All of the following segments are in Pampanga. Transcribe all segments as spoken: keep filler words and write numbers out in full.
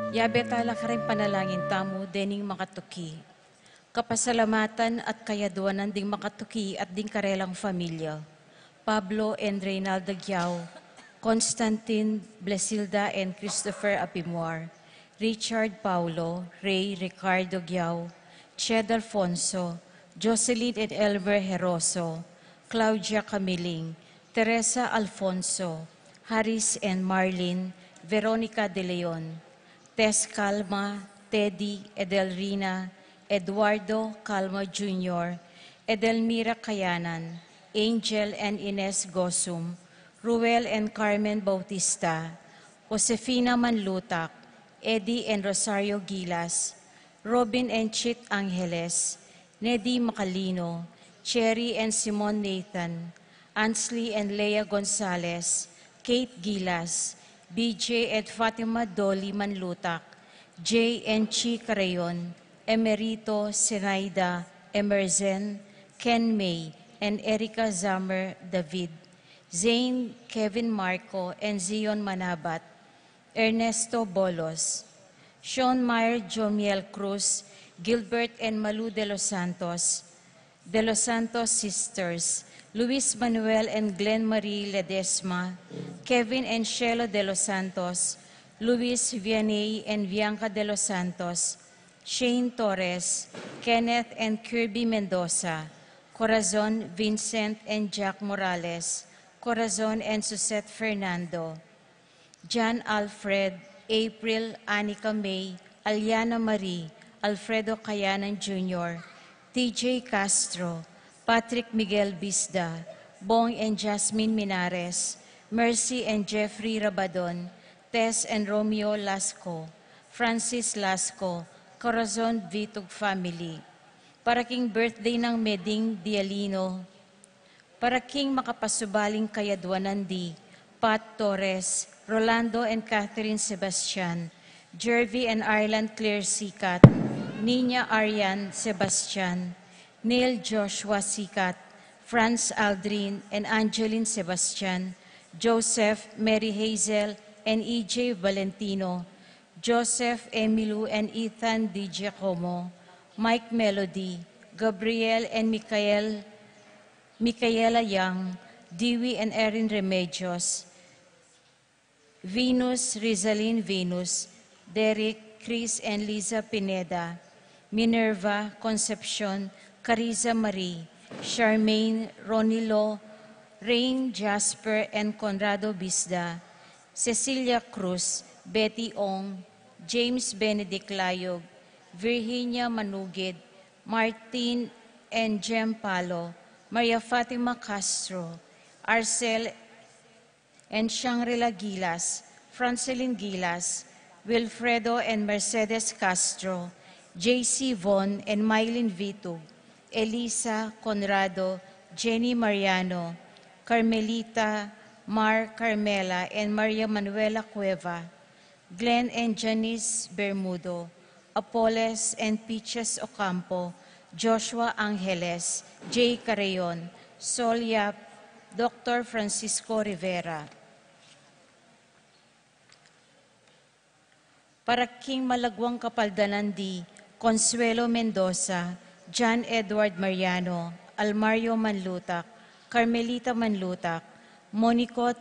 Yabe tala karing panalangin tamu dening makatuki. Kapasalamatan at kayaduanan ding makatuki at ding karelang familia: Pablo and Reynalda Giao, Constantine, Blesilda and Christopher Apimuar, Richard Paulo, Ray Ricardo Giao, Ched Alfonso, Jocelyn and Elmer Heroso, Claudia Camiling, Teresa Alfonso, Haris and Marlin, Veronica De Leon, Tess Calma, Teddy, Edelrina, Eduardo Calma Junior, Edelmira Kayanan, Angel and Ines Gosum, Ruel and Carmen Bautista, Josefina Manlutak, Eddie and Rosario Gilas, Robin and Chit Angeles, Nedi Macalino, Cherry and Simon Nathan, Ansley and Lea Gonzalez, Kate Gilas, B J and Fatima Dolly Manlutak, Jay and Chi Carayon, Emerito, Zenaida, Emerzen, Ken May, and Erica Zammer David, Zane, Kevin Marco, and Zion Manabat, Ernesto Bolos, Sean Meyer, Jomiel Cruz, Gilbert and Malu De Los Santos, De Los Santos sisters, Luis Manuel and Glenn Marie Ledesma, Kevin and Shelo De Los Santos, Luis Vianney and Bianca De Los Santos, Shane Torres, Kenneth and Kirby Mendoza, Corazon, Vincent and Jack Morales, Corazon and Suzette Fernando, John Alfred, April, Anika May, Aliana Marie, Alfredo Kayanan Junior, T J Castro, Patrick Miguel Bisda, Bong and Jasmine Minares, Mercy and Jeffrey Rabadon, Tess and Romeo Lasco, Francis Lasco, Corazon Vitug family. Para king birthday nang Meding Dialino, para king makapasubaling kayaduanan di Pat Torres, Rolando and Catherine Sebastian, Jervy and Ireland Claire Sikat, Nina Arian Sebastian, Neil Joshua Sikat, Franz Aldrin and Angeline Sebastian, Joseph, Mary Hazel, and E J Valentino, Joseph, Emilu and Ethan Di Giacomo, Mike Melody, Gabriel and Michael, Michaela Young, Dewey and Erin Remedios, Venus, Rizalin Venus, Derek, Chris and Liza Pineda, Minerva, Concepcion, Cariza Marie, Charmaine, Ronilo, Rain, Jasper and Conrado Bisda, Cecilia Cruz, Betty Ong, James Benedict Layog, Virginia Manugid, Martin and Jem Palo, Maria Fatima Castro, Arcel and Shangri-La Gilas, Francelin Gilas, Wilfredo and Mercedes Castro, J C Von and Mylene Vitug, Elisa Conrado, Jenny Mariano, Carmelita, Mar, Carmela, and Maria Manuela Cueva, Glenn and Janice Bermudo, Apoles and Peaches Ocampo, Joshua Angeles, Jay Carreon, Sol Yap, Doctor Francisco Rivera. Para king malagwang kapaldanan di Consuelo Mendoza, John Edward Mariano, Almario Manlutak, Carmelita Manlutak, Monico,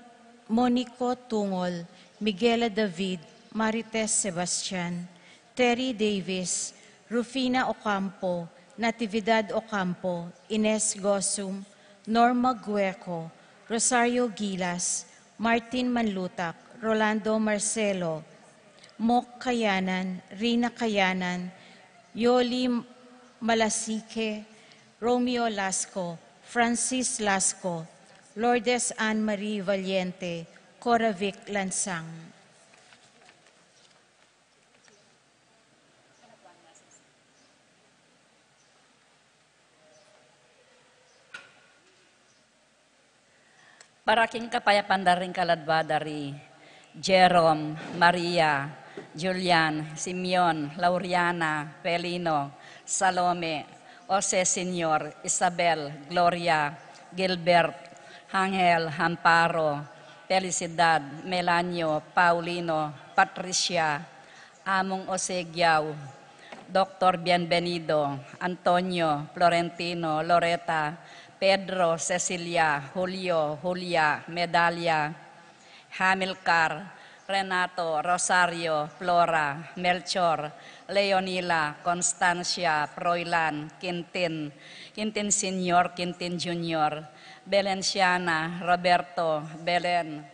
Monico Tungol, Miguela David, Marites Sebastian, Terry Davis, Rufina Ocampo, Natividad Ocampo, Ines Gosum, Norma Gueco, Rosario Gilas, Martin Manlutak, Rolando Marcelo, Mok Kayanan, Rina Kayanan, Yoli Malasique, Romeo Lasco, Francis Lasco, Lourdes Ann Marie Valiente, Cora Vic Lansang. Para king kapayapan da ring kaladwa da ri Jerome, Maria, Julian, Simeon, Lauriana, Felino, Salome, Jose Senior, Isabel, Gloria, Gilbert, Angel, Amparo, Felicidad, Melanio, Paulino, Patricia, Among Jose Giao, Doktor Bienvenido, Antonio, Florentino, Loreta, Pedro, Cecilia, Julio, Julia, Medalia, Hamilcar, Renato, Rosario, Flora, Melchor, Leonila, Constancia, Froilan, Quintin, Quintin Senior, Quintin Junior, Belenciana, Roberto, Belen,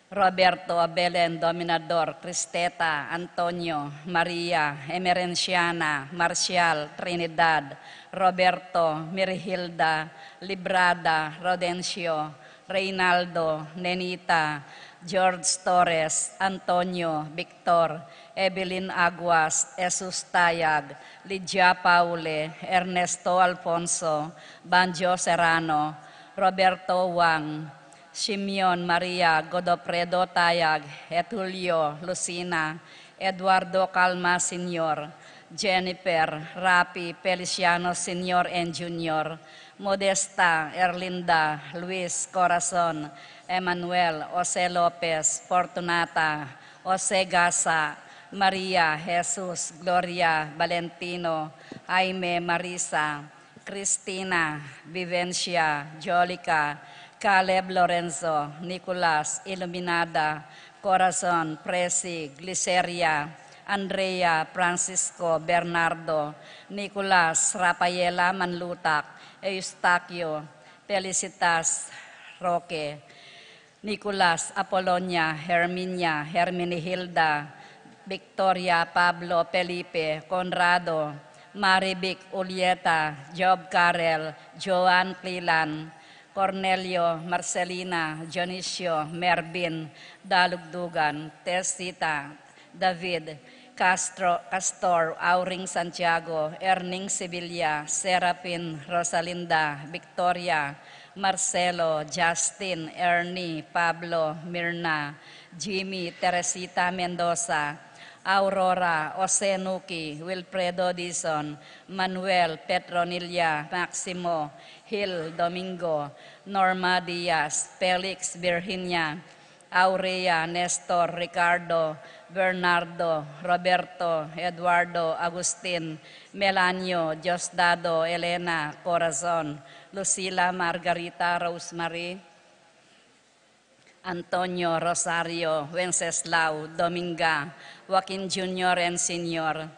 Roberto, Belen, Dominador, Cristeta, Antonio, Maria, Emerenciana, Marcial, Trinidad, Roberto, Mirhilda, Librada, Rodencio, Reynaldo, Nenita, George Torres, Antonio, Victor, Evelyn Aguas, Jesus Tayag, Lydia Paule, Ernesto Alfonso, Banjo Serrano, Roberto Wang, Simeon Maria, Godofredo Tayag, Etulio, Lucina, Eduardo Calma Senior, Jennifer, Rapi, Feliciano Senior and Junior, Modesta, Erlinda, Luis, Corazon, Emmanuel, Jose Lopez, Fortunata, Jose Gasa, Maria, Jesus, Gloria, Valentino, Jaime, Marisa, Cristina, Vivencia, Jolica, Caleb, Lorenzo, Nicolas, Iluminada, Corazon, Presi, Gliceria, Andrea, Francisco, Bernardo, Nicolas, Rafaela, Manlutak, Eustaquio, Felicitas, Roque, Nicolas, Apolonia, Herminia, Herminihilda, Victoria, Pablo, Felipe, Conrado, Marivic, Julieta, Job, Karel, Joan, Cleland, Cornelio, Marcelina, Dionisio, Mervin, Dalugdugan, Tessita, David, Castro, Castor, Auring, Santiago, Erning, Sevilla, Serafin, Rosalinda, Victoria, Marcelo, Justin, Ernie, Pablo, Mirna, Jimmy, Teresita, Mendoza, Aurora, Jose, Nuki, Wilfredo, Dizon, Manuel, Petronilla, Maximo, Hil, Domingo, Norma, Diaz, Felix, Virginia, Aurea, Nestor, Ricardo, Bernardo, Roberto, Eduardo, Agustin, Melanio, Diosdado, Elena, Corazon, Lucila, Margarita, Rosemary, Antonio, Rosario, Wenceslao, Dominga, Joaquin Junior and Senior,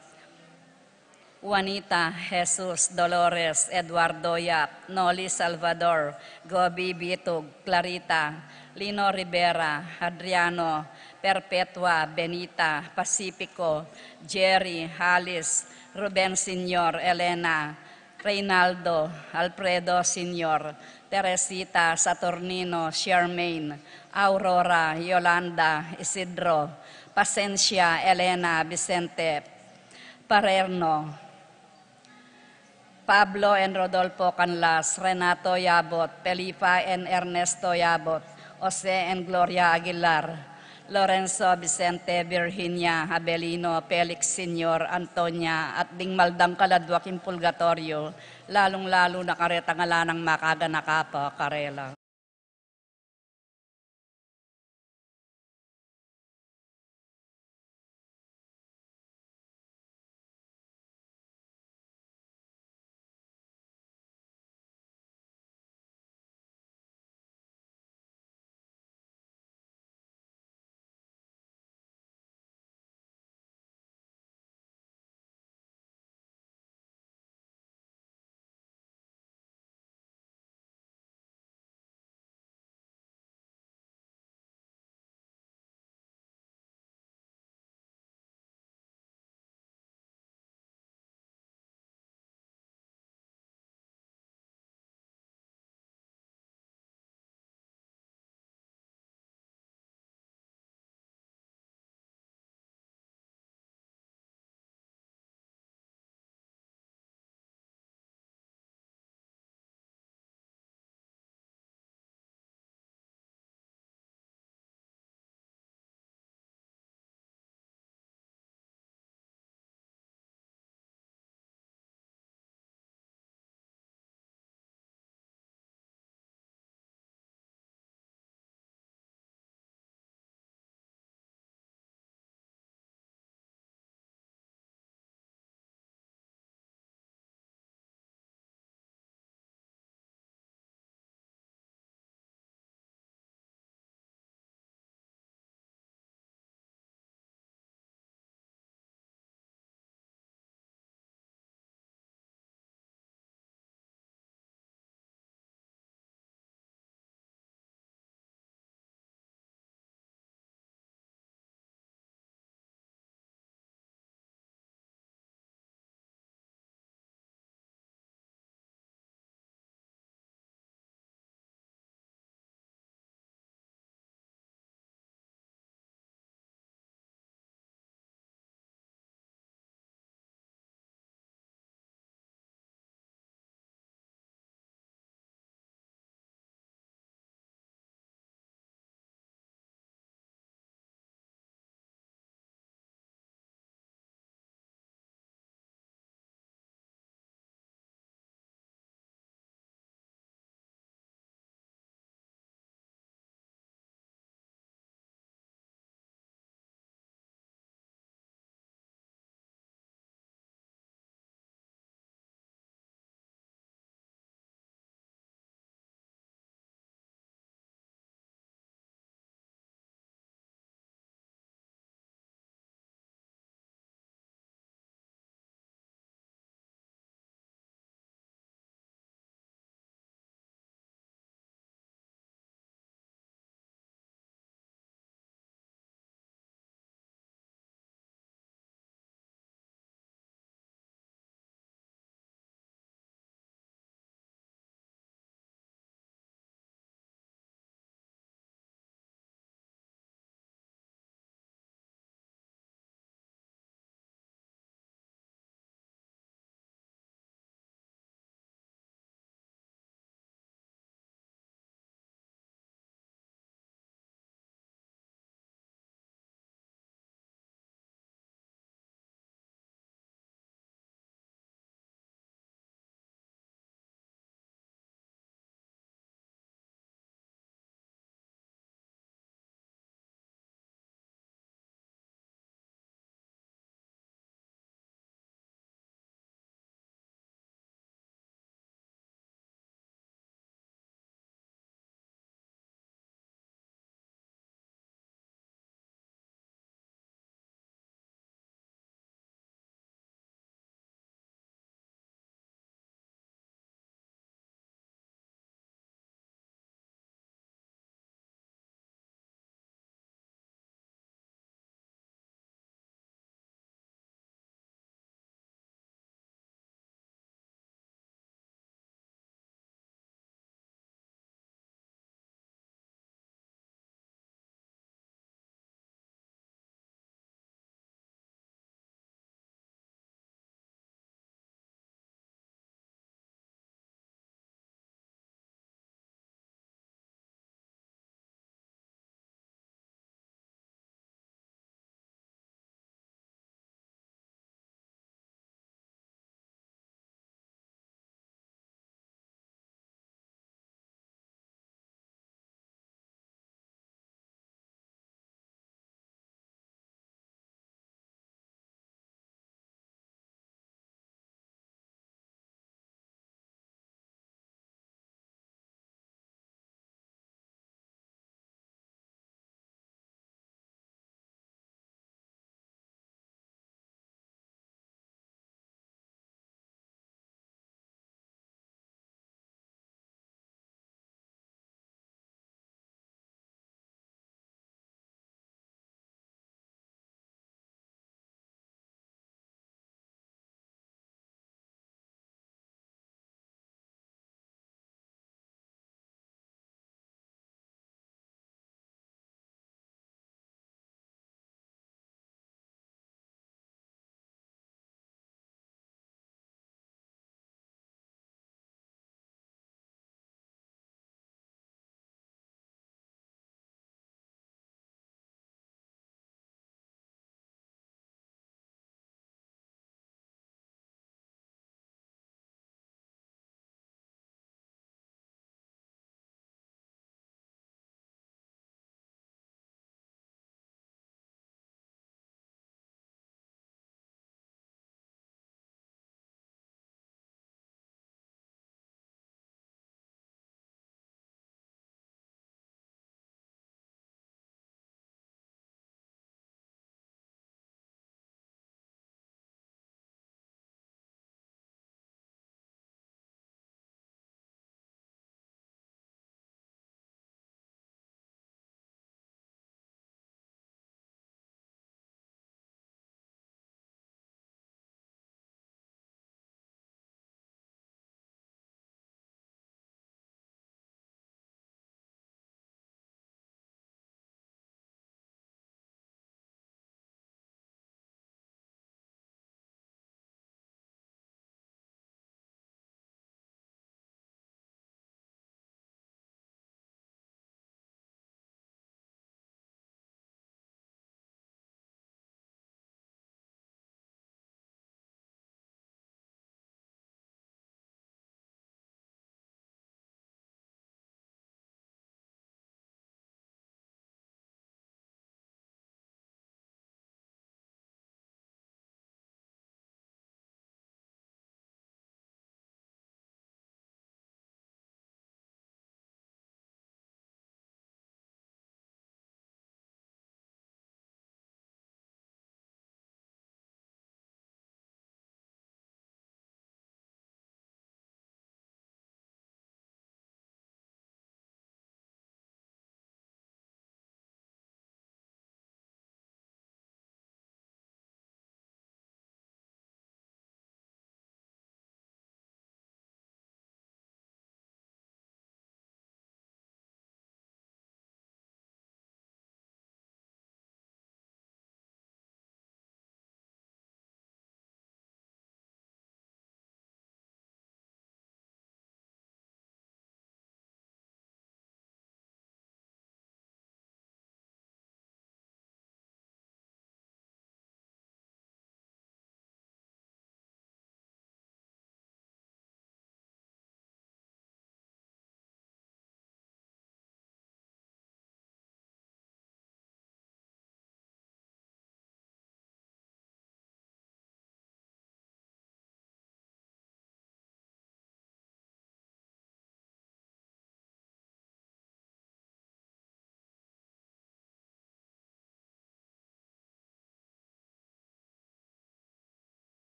Juanita, Jesus, Dolores, Eduardo, Yap, Noli, Salvador, Gobi, Bitug, Clarita, Lino, Rivera, Adriano, Perpetua, Benita, Pacifico, Jerry, Alice, Ruben Senior, Elena, Reynaldo, Alfredo Senior, Teresita, Saturnino, Charmaine, Aurora, Yolanda, Isidro, Pasencia, Elena, Vicente, Parerno, Pablo and Rodolfo Canlas, Renato Yabot, Felipa and Ernesto Yabot, Jose and Gloria Aguilar, Lorenzo, Vicente, Virginia, Abelino, Felix Senior, Antonia, at ding maldangkal a duak king purgatorio, lalung-lalu na karetang ala nang makaganaka pa karela.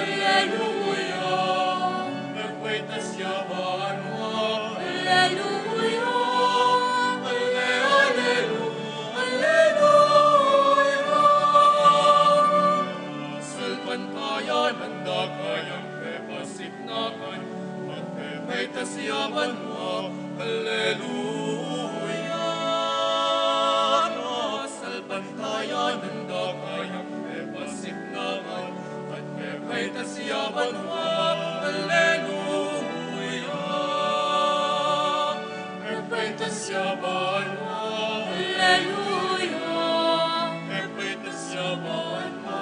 Alleluia. Perfecta sia banua. Alleluia. Alle-, allelu-, alleluia. Salpantayanan da kayang pepasiknakan, at perfecta sia banua. Alleluia. Salpantayanan da kayang pepasiknakan, at perfecta sia banua. Alleluia. Perfecta sia banua. Alleluia. Perfecta sia banua.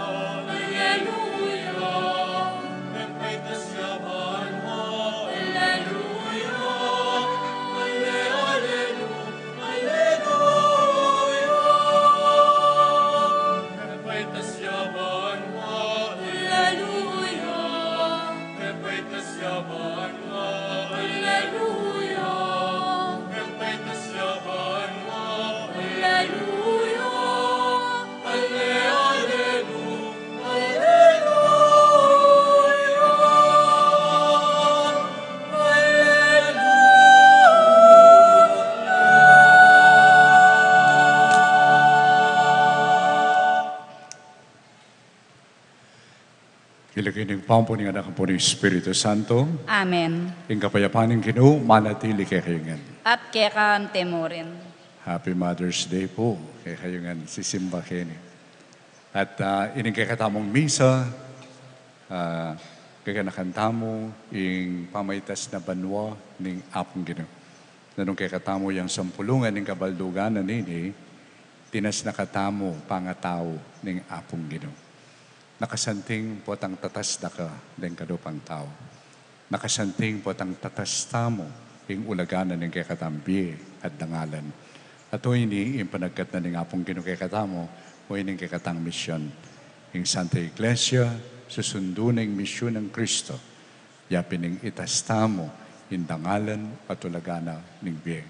Alleluia. Perfecta sia banua. Alleluia. Alle-, alleluia. Alleluia. Perfecta sia banua. Alleluia. Perfecta sia banua. Alleluia. Perfecta sia banua. Alleluia. Alle-, allelu-, alleluia. Alleluia. King lagyu ning Ibpa, ampo ning Anak, ampo ning Espiritu Santo. Amen. Ing kapayapan ning Ginu manatili kekayu ngan. At keka naman murin. Happy Mother's Day pu kekayu ngan sisimba keni. At, ah, ining kekatamung misa, ah, gaganakan tamu ing pamaitas na banua ning Apung Ginu. Nung kekatamu yang sampulungan ning kabaldugan a ini, tinas na katamu pangatau ning Apung Ginu. Nakasanting potang tatas da ka deng kalupang tau. Nakasanting potang tatas tamu ing ulaga na ning kekatang bie at dangalan. At o ini ing panagkat na ning Apung Ginu kekatamu, o ini ing kekatang misyun. Ing Santa Iglesia, susundu na ing misyun nang Kristo. Ya pin ing itas tamu ing dangalan at ulaga na ning bie.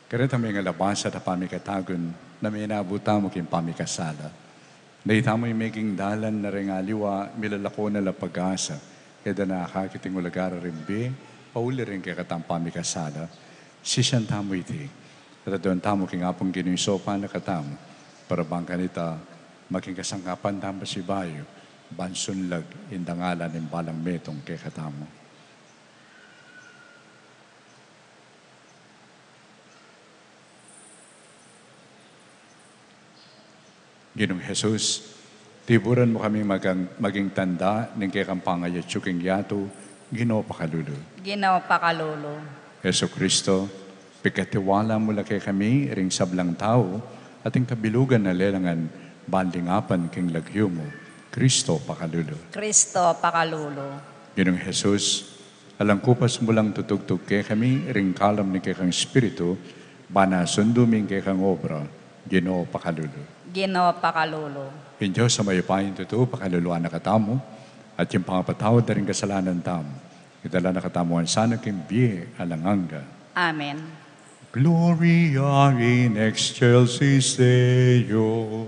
Kareta mu ing alabasa at pamikatagun na maynabu tamu king pamikasala. Nanu itamu ing meging dalan na ring aliwa, milalako na la pag-asa, e da na akakit ing ulaga ra ring bie, pauli ring kekatang pamikasala. Sisian tamu iti, at adwan tamu king Apung Ginu ing saupan na katamu, para bang kanita maging kasangkapan tamu pasibayu, ban sunlag ing dangalan ning balang metung kekatamu. Ginung Jesus, tiburan mu kaming magang-, maging tanda ning kekang pangayatsu king yatu, Ginu pakalulu. Ginu pakalulu. Jesucristo, pikatiwala mu la kekami ring sablang tau, at ing kabilugan na lelangan ban lingapan king lagyu mu, Cristo pakalulu. Cristo pakalulu. Ginung Jesus, alangkupas mu lang tutugtug kekami ring kalam ning kekang Espiritu, ban asundu mi ing kekang obra, Ginu pakalulu. Ginu pakalulu. Ing Dios a mayupayang tutu, pakaluluan na katamu, at ing pangapatawad da ring kasalanan tamu, idala na katamu ngan sana king bie alang angga. Amen. Gloria in excelsis Deo.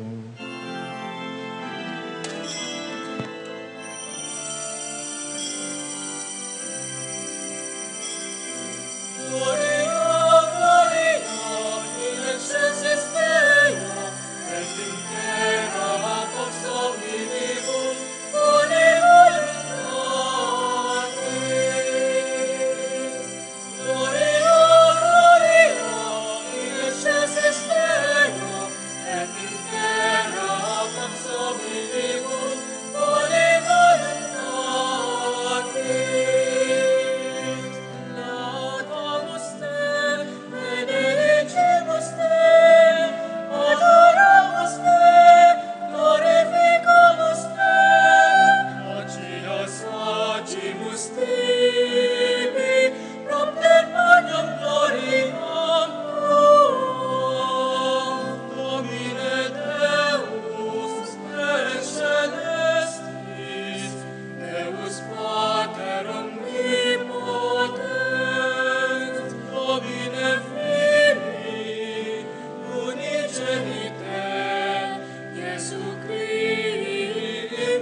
Deus Pater omnipotens, Domine Filii unigenite, Iesu Christi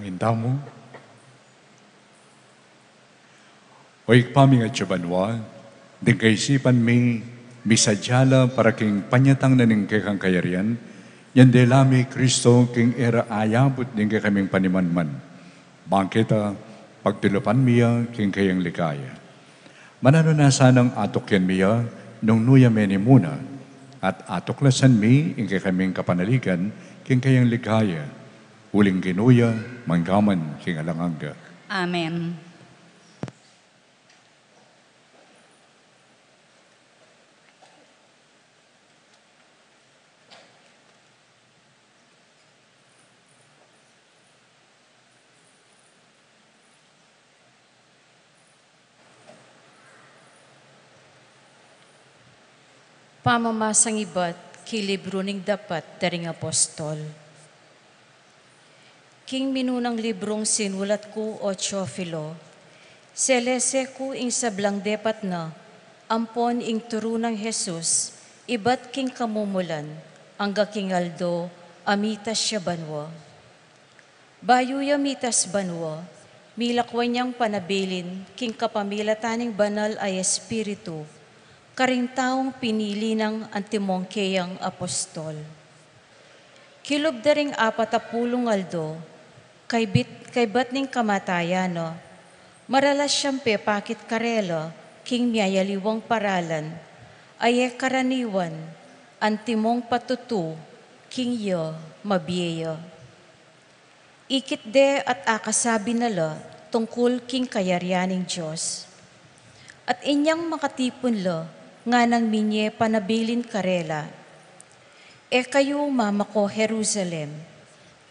Indamu. O Ibpa mi, atsu ka banua, ding kaisipan mi, misadya la para king panyatang na ning kekang kayarian, inyang dela mi Kristo king e ra ayabut ding kekaming panimanman. Bang keta, pagtulupan mi ya king kayang ligaya. Mananu na sanang atukyan mi ya nung nu ya menimuna, at atuklasan mi ing kekaming kapanaligan king kayang ligaya, uling Ginu ya mangga man king alang angga. Amen. Pamamasang ibat king libru ning Dapat da ring Apostol. King minunang librung sinulat ku, o Teofilo, selese ku ing sablang depat na ampon ing turu nang Jesus ibat king kamumulan angga king aldo a mitas ya banua. Bayu ya mitas banua, milakwan yang panabilin king kapamilatan ning Banal a Espiritu karing taung pinili nang antimong keyang apostol. Kilub da ring apat a pulung aldo, kaibit, kaibat ning kamatayan na, maralas yang pepakit karela king miyayaliwang paralan, a e karaniwan, antimong patutu king ya mabie ya. Ikit de at akasabi na la tungkul king kayarian ning Dios. At inyang makatipun la, nganang minye panabilin karela, "E kayu mamako Jerusalem,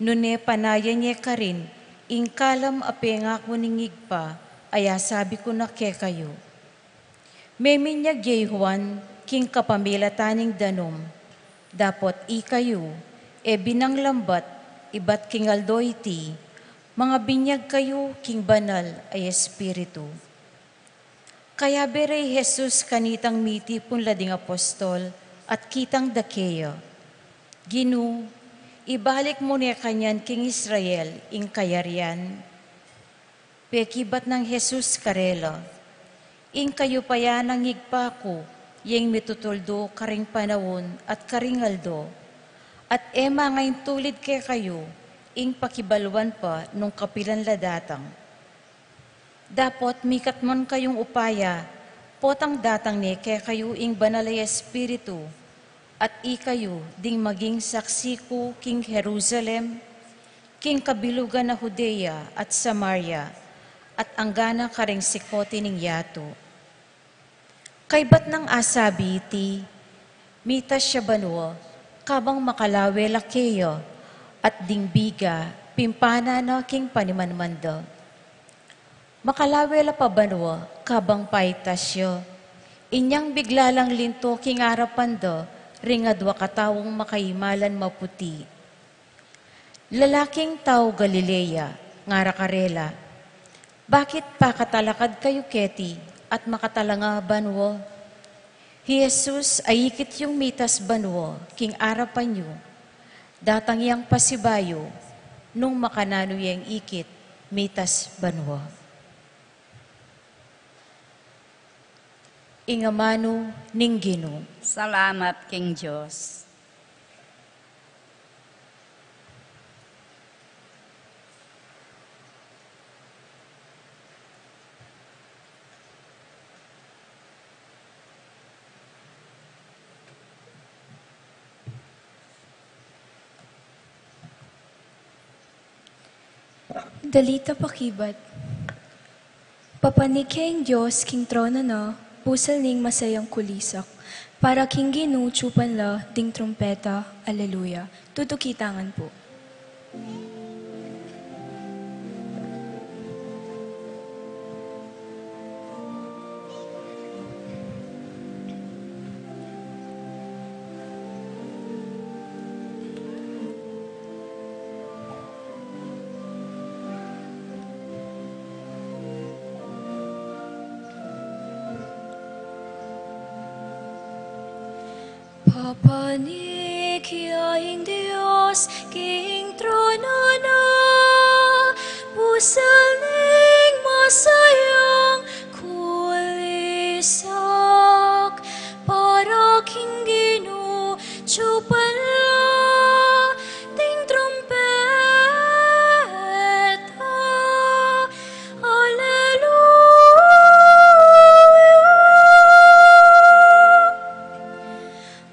nune panayan ye karin ing kalam a pengaku ning Ibpa a yasabi ku na kekayu." Meminyag ye i Juan king kapamilatan ning danum, dapot ikayu, e binang lambat ibat king aldo iti, mangabinyag kayu king Banal a Espiritu. Kayabe re i Jesus kanitang mitipun la ding apostol at kitang da keya, "Ginu, ibalik mu ne kanyan king Israel ing kayarian?" Pekibat nang Jesus karela, "Ing kayupayan ning Ibpa ku yeng mitutuldu karing panaun at karing aldo, at e mangaintulid kekayu ing pakibaluan pa nung kapilan la datang. Dapot mikat man kayung upaya, potang datang ne kekayu ing Banal a Espiritu, at ikayu ding maging saksi ku king Jerusalem, king kabilugan na Judea at Samaria, at anggana karing sikote ning yatu." Kaibat nang asabi iti, mitas ya banua, kabang makalawe la keya, at ding biga, pimpana na king panimanman da. Makalawe la pa banua, kabang paitas ya, inyang bigla lang linto king arapan da ring adua kataung makaimalan maputi. "Lalaking tau Galilea," ngara karela, "bakit pakatalakad kayu keti at makatalanga banua? Hi Jesus a ikit yung mitas banua king arapan yu, datang yang pasibayu nung makananu yang ikit mitas banua." Ing amanu ning Ginu. Salamat king Dios. Dalita pakibat. Papanik ya ing Dios king trono na, pusal ning masayang kulisak. Para king Ginu tsupan la ding trumpeta. Aleluya. Tutuki tangan pu. Papanik ya ing Dios king trono na, Busal ning masayang kulisak, para king Ginu tsupan la ding trumpeta. Alleluia.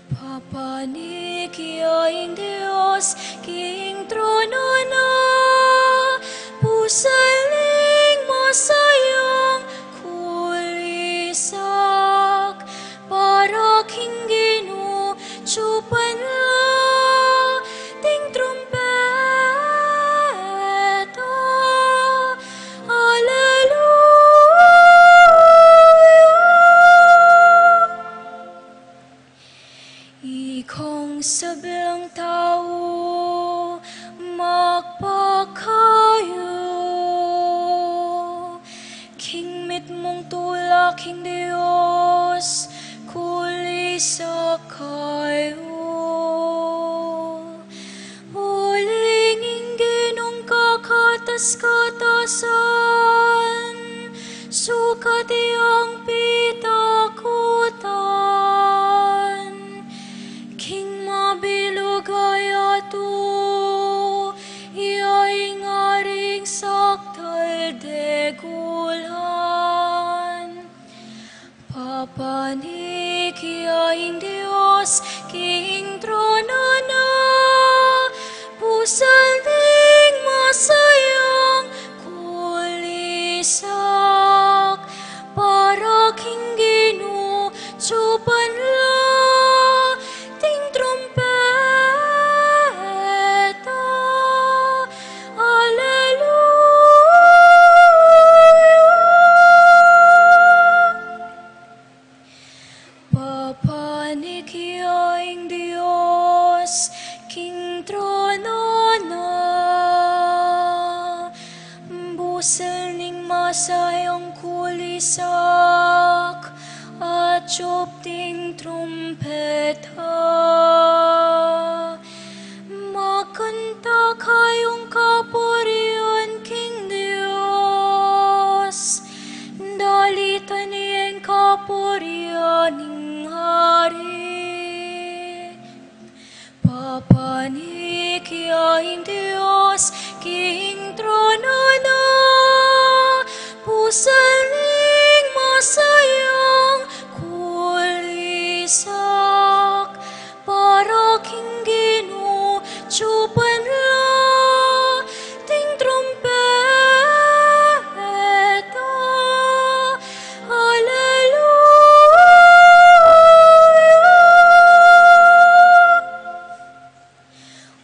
Papanik ya ing Dios king trono na, busal ning masayang kulisak, para king Ginu tsupan la ding trumpeta. Alleluia. Ikong sablang tau, magpakayu, king mitmung tula king Dios kulisak kayu. Uling ing Ginung kakatas-katasan, sukat yang pitakutan king mabilug a yatu, iya ing aring sakdal degulan. Papanik ya ing Dios king trono na, busal ning masayang kulisak, para king Ginu tsupan la ding trumpeta. Alleluia. Papanik ya ing Dios king trono na, busal ning masayang kulisak, atsup ding trumpeta. Magkanta kayung kapurian king Dios, dalitan yang kapurian ning Ari. Papanik ya ing Dios king trono na, busal ning masayang kulisak, para king Ginu tsupan la ding trumpeta. Alleluia.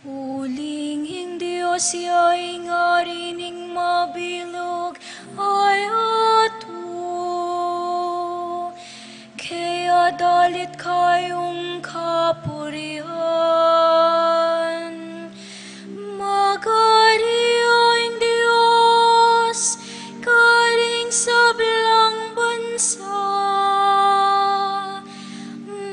Uling ing Dios ya ing Ari ning mabilug a yatu, kaya dalit kayung kapurian. Mag-ari ya ing Dios karing sablang bansa,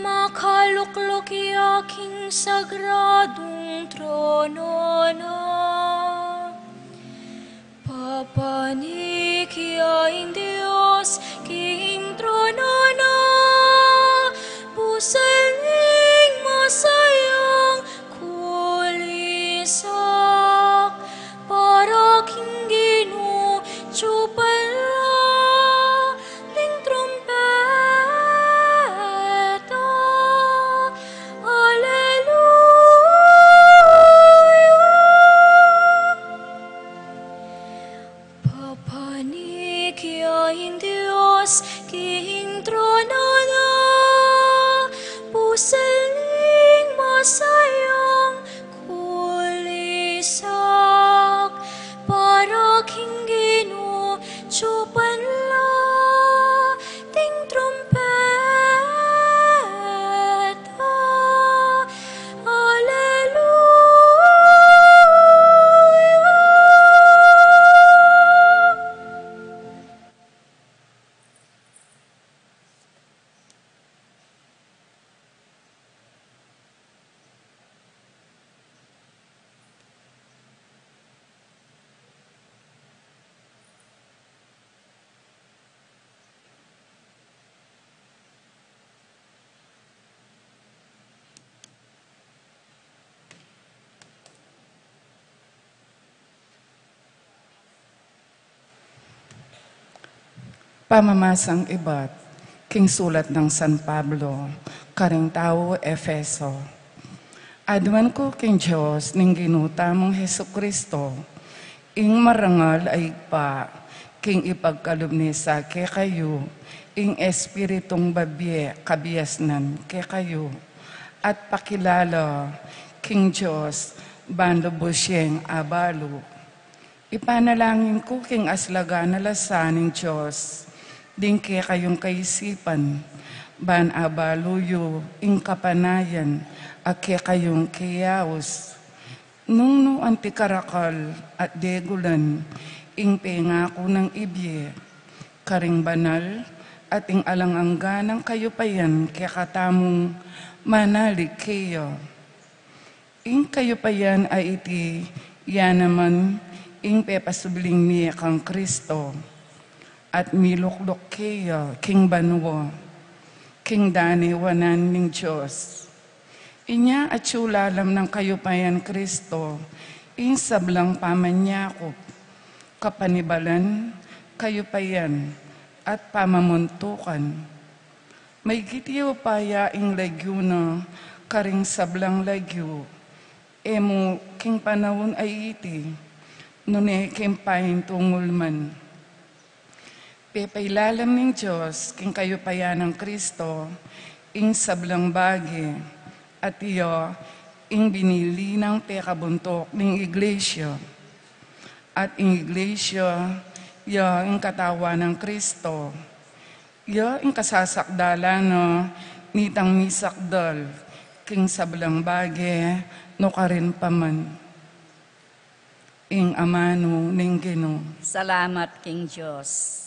makalukluk ya king sagradung trono na. Papanik ya ing Dios king trono na, busal ning masayang kulisak, para king Ginu tsupan la ding trumpeta. Alleluia. Papanik ya ing Dios king trono na, busal ning masayang kulisak, para king Ginu tsupan la ding trumpeta. Alleluia. Pamamasang ibat king sulat nang San Pablo karing tau Efeso. Aduan ku king Dios ning Ginu tamung Jesucristo, ing marangal a Ibpa, king ipagkalub ne sa kekayu ing Espiritung babie kabiasnan kekayu, at pakilala king Dios ban lubus yeng abalu. Ipanalangin ku king aslagan a lasa ning Dios ding kekayung kaisipan, ban abalu yu ing kapanayan a kekayung kiyaus. Nung nu anti karakal at degulan ing pengaku nang ibie, karing banal at ing alang angga nang kayupayan kekatamung manalig keya. Ing kayupayan a iti, ya naman ing pepasubling mie kang Kristo, at milukluk keya king banua, king daniwanan ning Dios. Inya atyu lalam nang kayupayan Kristo ing sablang pamanyakup, kapanibalan, kayupayan, at pamamuntukan. Maigit ya upaya ing lagyu na karing sablang lagyu, e mu king panaun a iti, nune king paintungul man. Pepailalam ning Dios king kayupayan nang Kristo ing sablang bage, at iya ing binili nang pekabuntuk ning iglesia. At ing iglesia, ya ing katawan nang Kristo. Ya ing kasasakdalan na nitang misakdal king sablang bage, nukarin pa man. Ing amanu ning Ginu. Salamat king Dios.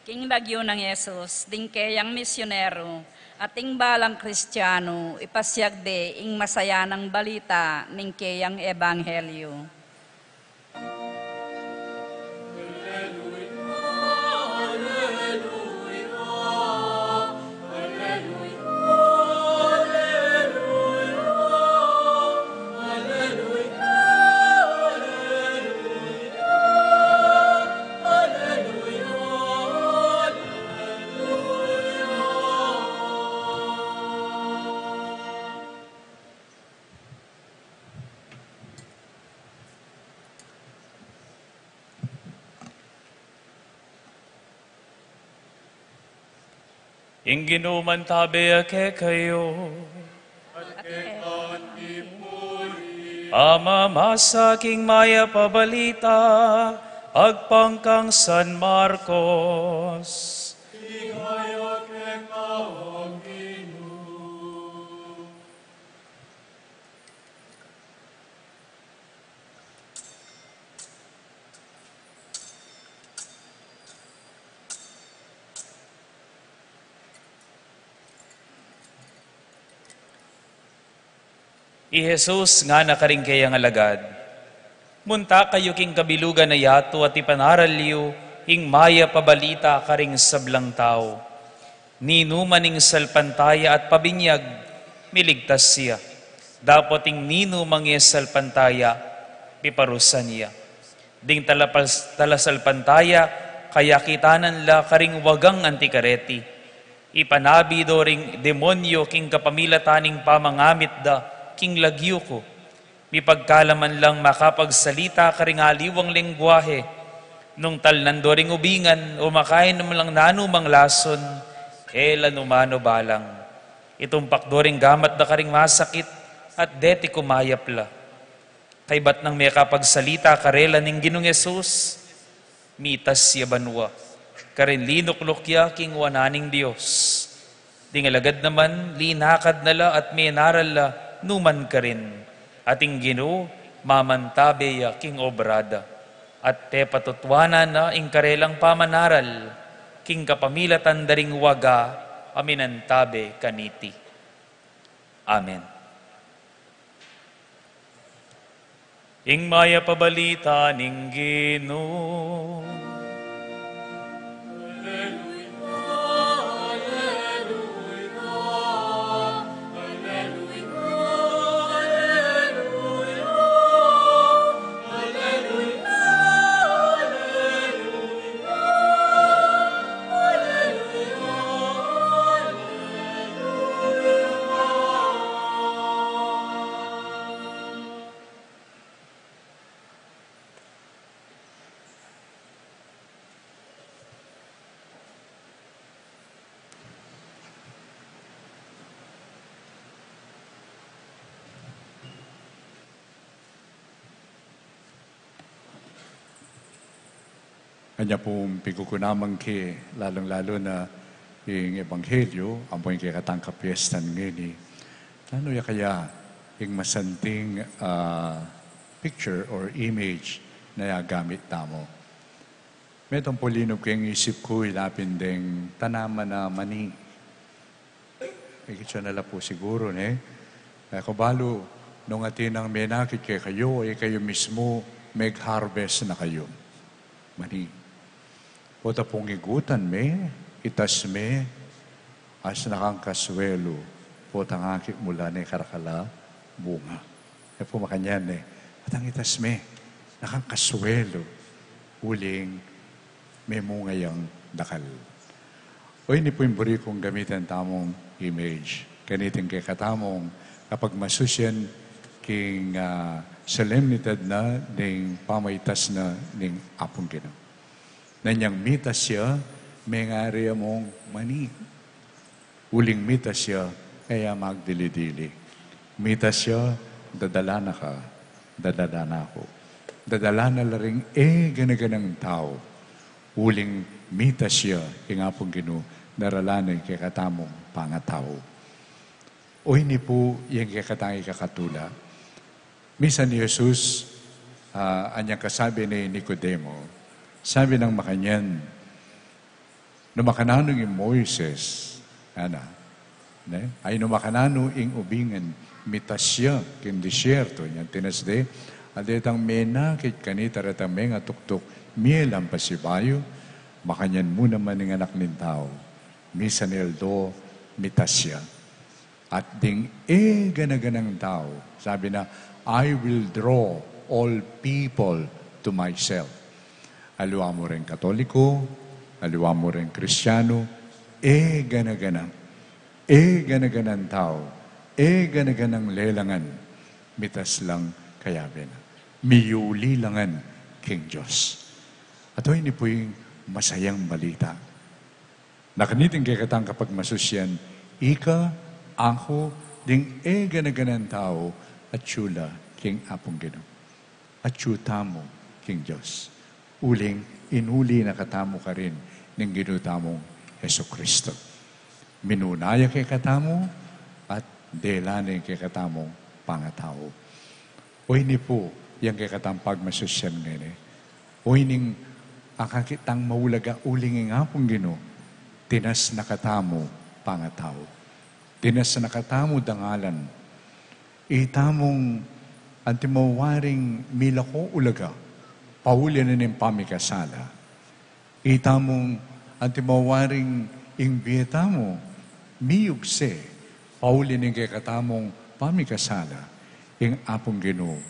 King lagyu nang Jesus ding keyang misyonero, at ing balang Kristiano, ipasiag de ing masayanang balita ning keyang ebanghelyo. Ing Ginu mantabe ya kekayu. At keka mu rin. Pamamasa king mayap a balita agpang kang San Marcos. Ligaya keka, O Ginu. I Jesus ngana karing keyang alagad, "Munta kayu king kabilugan a yatu at ipanaral yu ing mayap a balita karing sablang tau. Ninuman ing salpantaya at pabinyag, miligtas ya. Dapot ing ninumang e salpantaya, piparusan ya. Ding talapas-, talasalpantaya, kayakitanan la karing wagang anti kareti. Ipanabi do ring demonyo king kapamilatan ning pamangamit da king lagyu ku. Mipagkalaman lang makapagsalita karing aliwang lengguahe. Nung talnan do ring ubingan o makainum lang nanumang lason, e la nu manubalang. Itumpak do ring gamat da karing masakit, at deti kumayap la." Kaybat nang mekapagsalita karela ning Ginung Jesus, mitas ya banua, karin linukluk ya king wanan ning Dios. Ding alagad naman, linakad na la at menaral la numan karin, at ing Ginu mamantabe ya king obra da. At pepatutuanan na ing karelang pamanaral king kapamilatan da ring waga a minantabe kaniti. Amen. Ing mayap a balita ning Ginu. Anya pung pigkukunaman ki, lalung-lalu na ing ebanghelyu, ampo ing kekatang kapiestan ngeni. Nanu ya kaya ing masanting, ah, picture or image na ya gamit tamu? Metung pu linub keng isip ku ing lapin deng tanaman a mani. Ikit yu na la pu siguru, ne? E ku balu, nung atin nang menakit kekayu, e kayu mismu meg-harvest na kayu. Mani. Pota pung igutan me, itas me, as na kang kasuelu, pota ngakit mu la ne karakal a bunga. E pu makanyan ne, atang itas me, na kang kasuelu, uling memunga yang dakal. O ini pu ing buri kung gamitan tamung image. Kaniting kekatamung kapagmasusian king, ah, solemnidad na ning pamaitas na ning Apung Ginu. Nanyang mitas ya, mengari ya mung mani. Uling mitas ya, e ya magdili-dili. Mitas ya, dadala na ka, dadala na ku. Dadala na la ring e gana-ganang tau. Uling mitas ya, ing Apung Ginu, darala na ing kekatamung pangatau. O ini pu, ing kekatang ikakatula. Misan i Jesus, ah, anyang kasabi nang Nicodemo, sabi nang makanyan, nu makananu ing Moises, ngana, ne? Ay nu makananu ing ubing a mitas ya king disyerto, inyang tinas de, at detang menakit kanita retang mengatuktuk, mie lang pasibayu, makanyan mu naman ing Anak ning Tau, misan aldo mitas ya. At ding e gana-ganang tau, sabi na, "I will draw all people to myself." Aliwa mu ring Katoliko, aliwa mu ring Kristiyanu, e gana-gana, e gana-ganang tau, e gana-ganang lelangan, mitas lang kayabe na. Miyuli la ngan king Dios. At o ini pu ing masayang balita. Na kaniting kekatang kapagmasusian, ika, aku, ding e gana-ganang tau, atyu la king Apung Ginu. Atyu tamu king Dios. Uling inuli na katamu karin ning Ginu tamung Jesucristo. Minuna ya kekatamu at dela ne ing kekatamung pangatau. O ini pu, yang kekatang pagmasusian ngeni. O ining akakit tang maulaga uling ing Apung Ginu, tinas na katamu pangatau. Tinas na katamu dangalan. Itamung antimong waring milako ulaga, pauli na ning pamikasala. Itamung antimong waring ing bie tamu miyugse, pauli ning kekatamung pamikasala, ing Apung Ginu,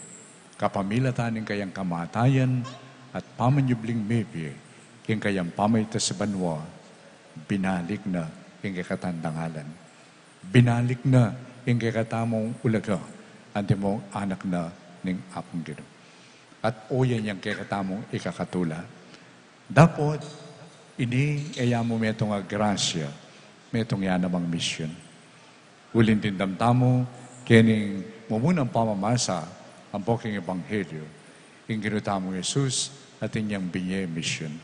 kapamilatan ning kayang kamatayan at pamanyubling mebie, king kayang pamaitas banua, binalik na ing kekatang dangalan. Binalik na ing kekatamung ulaga, antimong anak na ning Apung Ginu. At o yan yang kekatamung ikakatula. Dapot, ini e ya mu metung a grasya, metung ya namang misyun. Uling dimdam tamu, kening mumunang pamamasa, ampo king Ebanghelyo, ing Ginu tamung Jesus, atin yang binye misyun.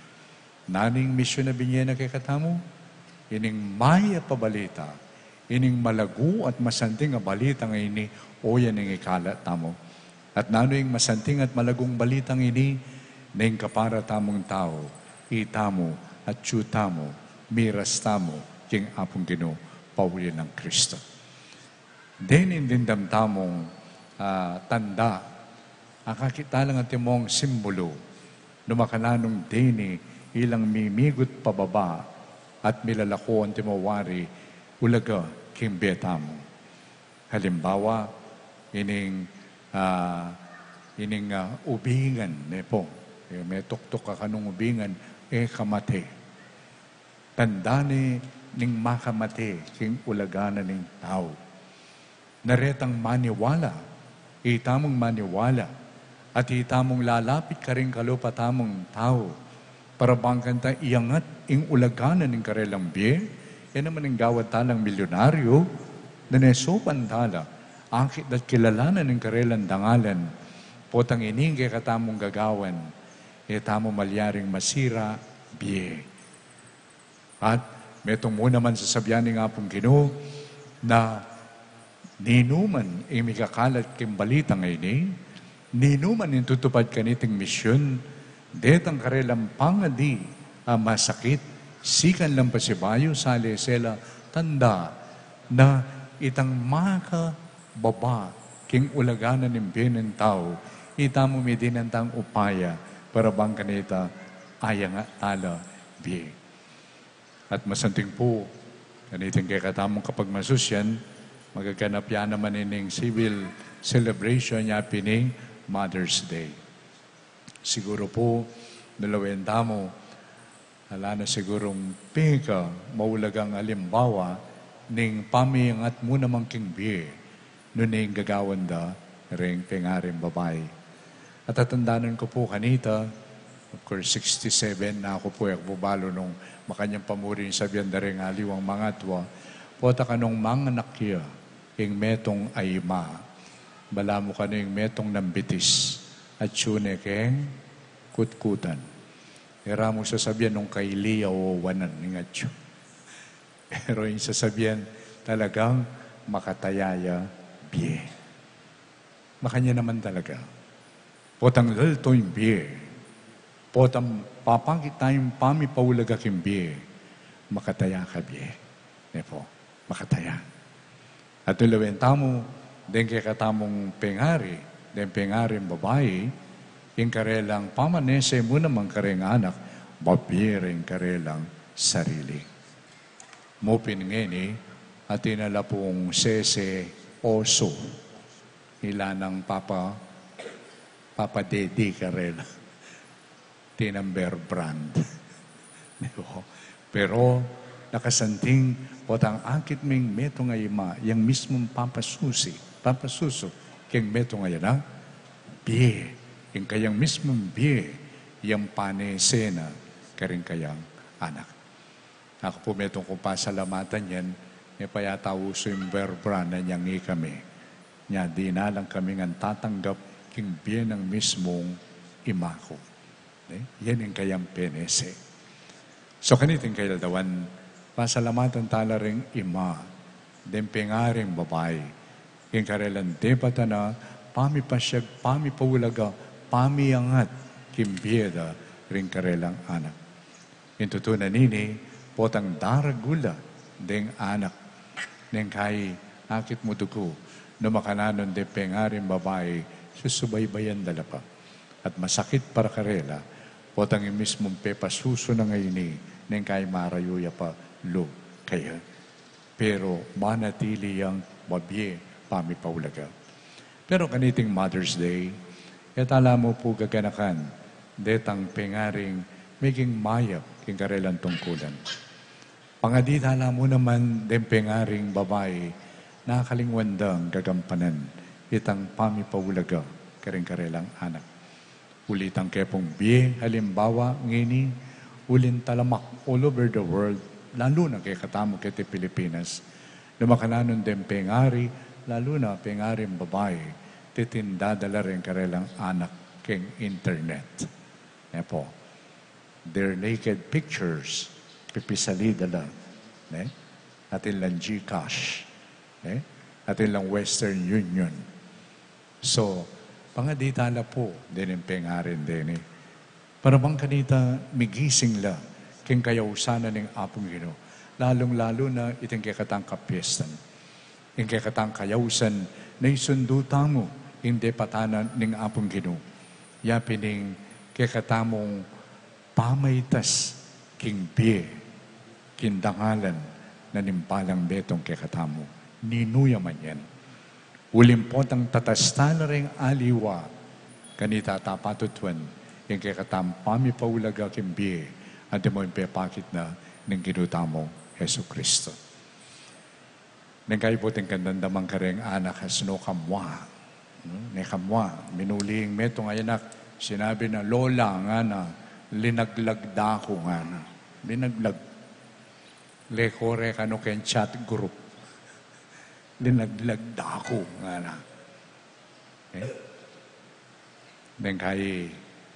Nanu ing misyun a binye na kekatamu? Ining mayap a balita, ining malagu at masanting a balita ngeni, o yan ing ikalat tamu. At nanu ing masanting at malagung balitang ini, neng kapara tamung tau, itamu, atyu tamu, Miras tamu king Apung Ginu, pauli nang Kristo. Deni ing dimdam tamung, ah, tanda, akakit tala ngan timong simbulu, nu makananu deni ilang mimigut pababa at milalako antimo wari ulaga king bie tamu. Halimbawa, ining, ah, ining, ah, ubingan, ne pu. E, metuktuk ka kanung ubingan, e ka mate. Tanda ne ning makamate king ulaga na ning tau. Na retang maniwala, itamung maniwala, at itamung lalapit karing kalupa tamung tau, para bang kanta iangat ing ulaga na ning karelang bie, e naman ing gawan talang milyonaryo, nune supan tala, akit da't kilalanan ning karelang dangalan, potang ining kekatamung gagawan, e tamu malyaring masira bie. At metung mu naman sasabian ning Apung Ginu na ninuman ing mikakalat king balita ngeni, ninuman ing tutupad kaniting misyun, detang karelang pangadi a masakit, sikan lang pasibayu, sale sela, tanda na itang makababa king ulaga na ning bie ning tau, itamu midinan tang upaya para bang kanita ayangat tala bie. At masanting pu, kaniting kekatamung kapagmasusyan, magaganap ya naman ining civil celebration ya pin ing Mother's Day. Siguru pu, nulawen tamu, ala na sigurung pika maulagang alimbawa ning pamiangat mu naman king bie, nune ing gagawan da ring pengaring babai. At tatandanan ku pu kanita, of course, sixty-seven na ku pu, e ku pu balu nung makanyan pa muri ing sabian da ring aliwang mangatua, pota kanung manganak ya ing metung a ima, balamu kanu ing metung nang bitis, atyu ne keng kutkutan. E ra mu sasabian nung kaili ya o wanan ing atyu. Pero ing sasabian talagang makataya ya bie. Makanyan naman talaga. Potang lalto ing bie, potang papakit tayang pamipaulaga king bie, makataya ka bie. Ne pu, makataya. At nulawen tamu, deng kekatamung pengari, deng pengaring babai, ing karelang pamanese mu naman kareng anak, babie ring karelang sarili. Mu pin ngeni, atin na la pung sese oso. Ila nang papa, papa daddy karela. Atin nang Bear Brand. Di ba? Pero, nakasanting, potang akit ming metung a ima, yang mismung papasusi, papasusu, keng metung a anak, bie, ing kayang mismung bie, yang panese na, karing kayang anak. Aku pu metung kung pasalamatan yan, e pa yata usu ing Bear Brand nung ikami. Nya, dinalan kami ngan tatanggap king bie nang mismung ima ku. E, yan ing kayang penese. So, kaniting kayaldawan, pasalamatan tala ring ima, deng pengaring babai, king karelang depatan a pamipasiag, pamipaulaga, pamiangat, king bie da, ring karelang anak. Ing tutu na nini, potang daragul la deng anak, neng kai akit mu duku, nu makananung deng pengaring babai, susubaybayan da la pa. At masakit para karela, potang ing mismung pepasusu na ngeni, neng kai marayu ya pa lub kaya. Pero manatili yang mabie pamipaulaga. Pero kaniting Mother's Day, e tala mu pu gaganakan detang pengaring meging mayap king karelang tungkulan. Pangadi tala mu naman deng pengaring babai, nakalingwan dang gagampanan itang pamipaulaga karing karelang anak. Uli tang kepung bie, halimbawa, ngeni, uling talamak all over the world, lalu na kekatamu keti Pilipinas. Nu makananung deng pengari, lalu na pengaring babai, titinda da la ring karelang anak keng internet. Ne pu. Their naked pictures, pipisali da la. Ne? Atin lang GCash. Ne? Atin lang Western Union. So, pangadi tala pu, deng pengaring deni. Para bang kanita migising la, king kayausan na ning Apung Ginu, lalung-lalu na iting kekatang kapiestan. Ing kekatang kayausan na isundu tamu ing depatan na ning Apung Ginu. Ya pin ing kekatamung pamaitas king bie, king dangalan na ning balang metung kekatamu. Ninu ya man yan. Uling potang tatas tana ring aliwa, kanita ta patutuan ing kekatang pamipaulaga king bie, antimo ing pepakit na ning Ginu tamung Jesucristo. Neng kaibuting kandandaman kareng anak, asino kamua. Hmm, ne kamua, minuli ing metung a anak, sinabi na, "Lola," ngana, "linaglag da ku," ngana. Linaglag. Lekore kanu keng chat group. "Linaglag da ku," ngana. Eh? Neng kai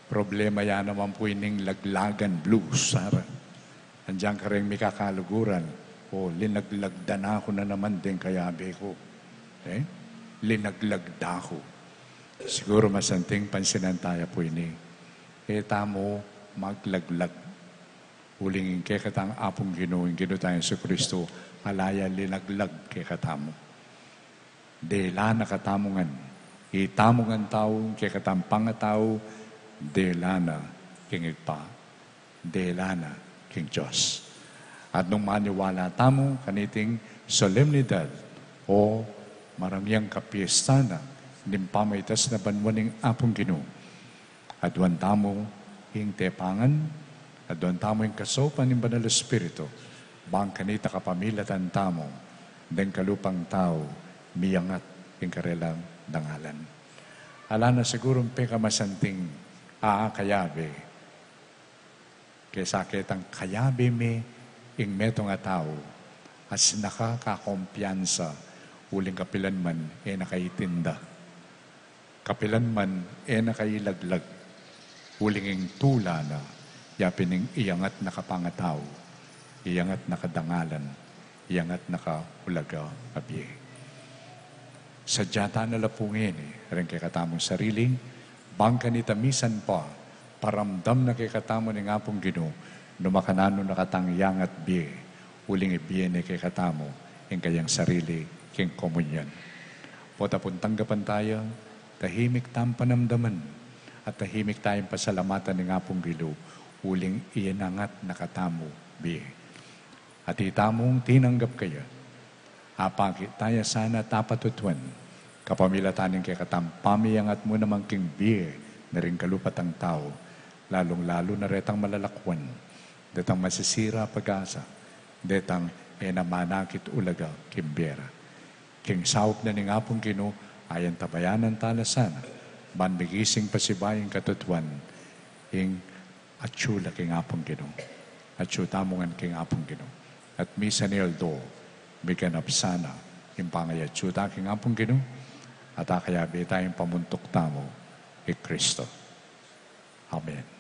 problema ya naman pu ining laglagan blues, sara. Andiyan kareng mikakaluguran, "O, linaglag da na ku na naman deng kayabe ku." Eh? "Linaglag da ku." Siguru masanting pansinan taya pu ini. E tamu maglaglag. Uling ing kekatang Apung Ginu, ing Ginu tang Jesucristo, ala ya linaglag kekatamu. Dela na katamu ngan. Itamu ngan tau, kekatang pangatau, dela na king Ibpa, dela na king Dios. At nung maniwala tamu kaniting solemnidad, o maramiang kapiestan na ning pamaitas na banua ning Apung Ginu, aduan tamu ing tepangan, aduan tamu ing kasaupan ning Banal Espiritu, bang kanita kapamilatan tamu deng kalupang tau miyangat ing karelang dangalan. Ala na sigurung pekamasanting a kayabe kesa ketang kayabe mi ing metung a tau, as nakakakumpiyansa, uling kapilan man e na kaitinda. Kapilan man e na kailaglag, uling ing tula na, ya pin ing iyangat na kapangatau, iyangat na kadangalan, iyangat na kaulaga a bie. Sadya ta na la pu ngeni reng kekatamung sarili, bang kanita misan pa, paramdam na kekatamu ning Apung Ginu, nu makananu na katang iyangat bie, uling ibie ne kekatamu ing kayang sarili king komunyon. Potang pu tanggapan taya, tahimik tang panamdaman, at tahimik tayang pasalamatan ning Apung Ginu, uling iyangat na katamu bie. At itamung tinanggap kaya, apakit taya sana tapatutuan, kapamilatan ning kekatang pamiyangat mu naman king bie na ring kalupang tau, lalung-lalu na retang malalakuan, detang masisira pag-asa, detang e na manakit ulaga king bie ra. King saup na ning Apung Ginu, ayan tabayanan tala sana, ban migising pasibayu ing katutuan, ing atyu la king Apung Ginu. Atyu tamu ngan king Apung Ginu. At misan i aldo, miganap sana ing pangayatyu ta king Apung Ginu, at akayabe ta ing pamuntuk tamu i Kristo. Amen.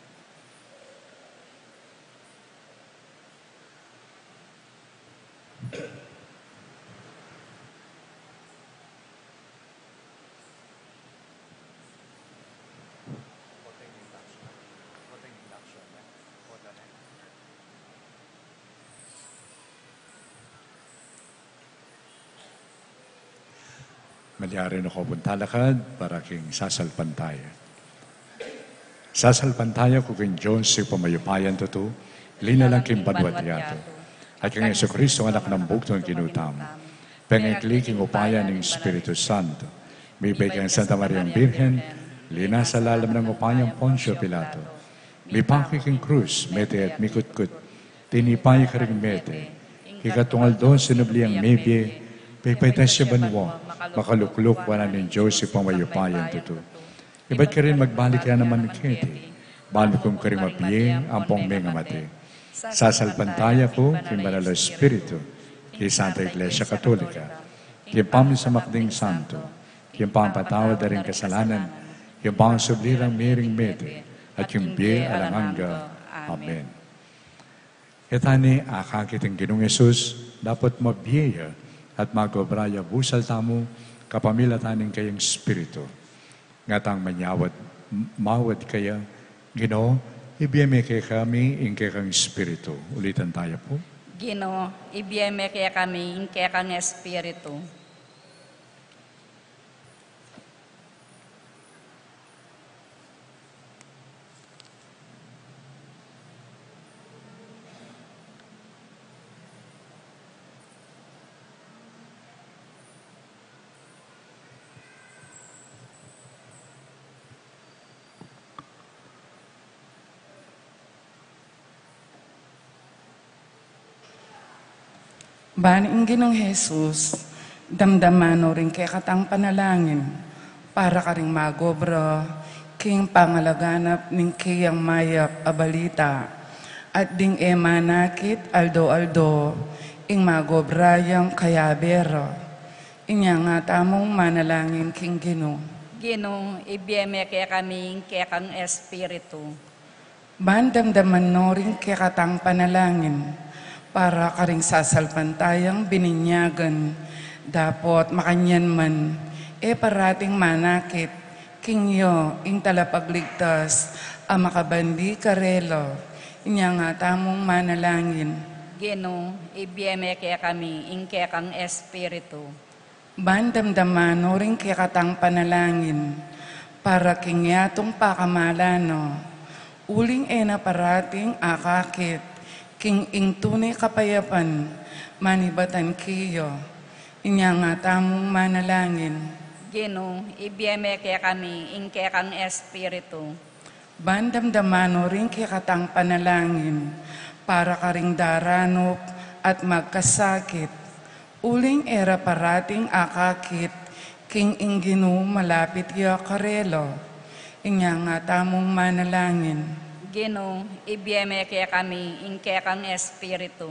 Malyari na ku pung talakad para king sasalpantaya. Sasalpantaya ku king Dios, Ibpang mayupayang tutu, linalang king banua't yatu, at kang Jesucristo, anak nang bugtung Ginu tamu, pengikli king upaya ning Espiritu Santo, mibie kang Santa Mariang Birhen, linasa lalam nang upayang Poncio Pilato, mipako king krus, mete at mikutkut, tinipa ya karing mete, king ikatunga'ng aldo sinubli yang mibie, pepaitas ya banua, makalukluk wanan ning Dios Ibpang mayupayang tutu. Ibat karin magbalik ya naman keti, ban hukum karing mabie ampong mengamate. Sasalpantaya ku king Banal a Espiritu, king Santa Iglesia Katolika, king pamisamak ding santo, king pampatawad da ring kasalanan, king pangasubli rang mie ring mete, at king bie alang angga. Amen. Ketane, akakit ing Ginung Jesus, dapot mabie ya at magobra ya busal tamu, kapamilatan ning kayang Espiritu. Ngatang manyawad, mawad kaya, Ginu, Ibie me kekami ing kekang Espiritu. Ulitan taya pu. Ginu, ibie me kekami ing kekang Espiritu. Ban ing Ginung Jesus, damdaman no ring kekatang panalangin para karing magobra king pangalaganap ning keyang mayap a balita, at ding e manakit aldo-aldo ing magobra yang kayabe ra. Inya nga tamung manalangin king Ginu. Ginu, ibie me kekami ing kekang Espiritu. Ban damdaman no ring kekatang panalangin para karing sasalpantayang bininyagan, dapot makanyan man e parating manakit king ya ing Talapagligtas a makabandi karela. Inya nga tamung manalangin. Ginu, ibie me kekami ing kekang Espiritu. Ban damdaman no ring kekatang panalangin para king yatung pakamalan na, uling e na parating akakit king ing tune kapayapan manibatan keya. Inya nga tamung manalangin. Ginu, ibie me kekami ing kekang Espiritu. Ban damdaman no ring kekatang panalangin para karing daranup at magkasakit, uling e ra parating akakit king ing Ginu malapit ya karela. Inya nga tamung manalangin. Ginu, ibie me kekami ing kekang Espiritu.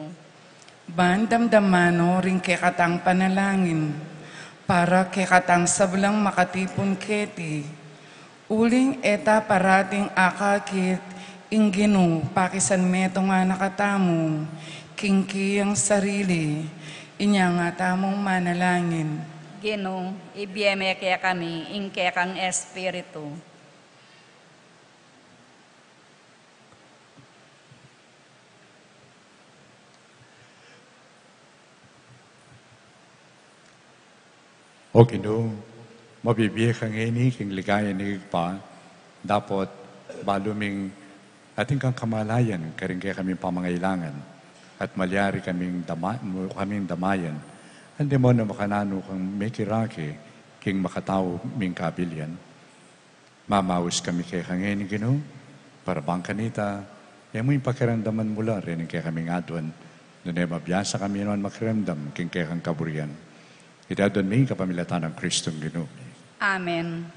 Ban damdaman no ring kekatang panalangin para kekatang sablang makatipun keti, uling e ta parating akakit ing Ginu pakisanmetung na katamu king keyang sarili. Inya nga tamung manalangin. Ginu, ibie me kekami ing kekang Espiritu. O Ginu, mabibie ka ngeni king ligaya ning Ibpa, dapot balu ming atin kang kamalayan karing kekaming pamangailangan, at malyari kaming dama-, mu kaming damayan, andi mo na makananu kang mekirake king makatau ming kabilian. Mamaus kami keka ngeni, Ginu, para bang kanita, e mu ing pakiramdaman mu la reng kekaming aduan, nune mabiasa kami nuan makiramdam king kekang kaburian. Iti aduan mi kapamilatan nang Kristong Ginu mi. Amen.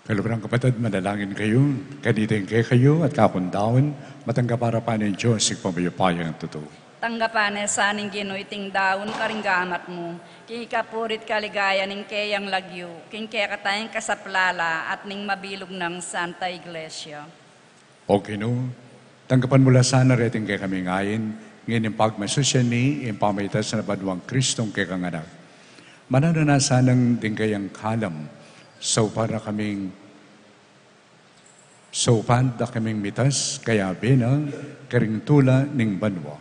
Kaluguran kapatad, manalangin kayu, kanita ing kekayu at kaku nang daun, matanggap ya ning Dios, Ibpang mayupayang tutu. Tanggapan na sa ning Ginu iting daun karing gamat mu, king ikapuri't kaligayan ning keyang lagyu, king kekatang kasaplalan at ning mabilug nang Santa Iglesia. O Ginu, tanggapan mu la sana reting kekaming ain, ngeni pagmasusyan mi ing pamaitas na banwang Kristong kekang Anak. Mananu na sanang ding kayang kalam, saupan da kaming, saupan da kaming mitas, kayabe na karing tula ning banwa,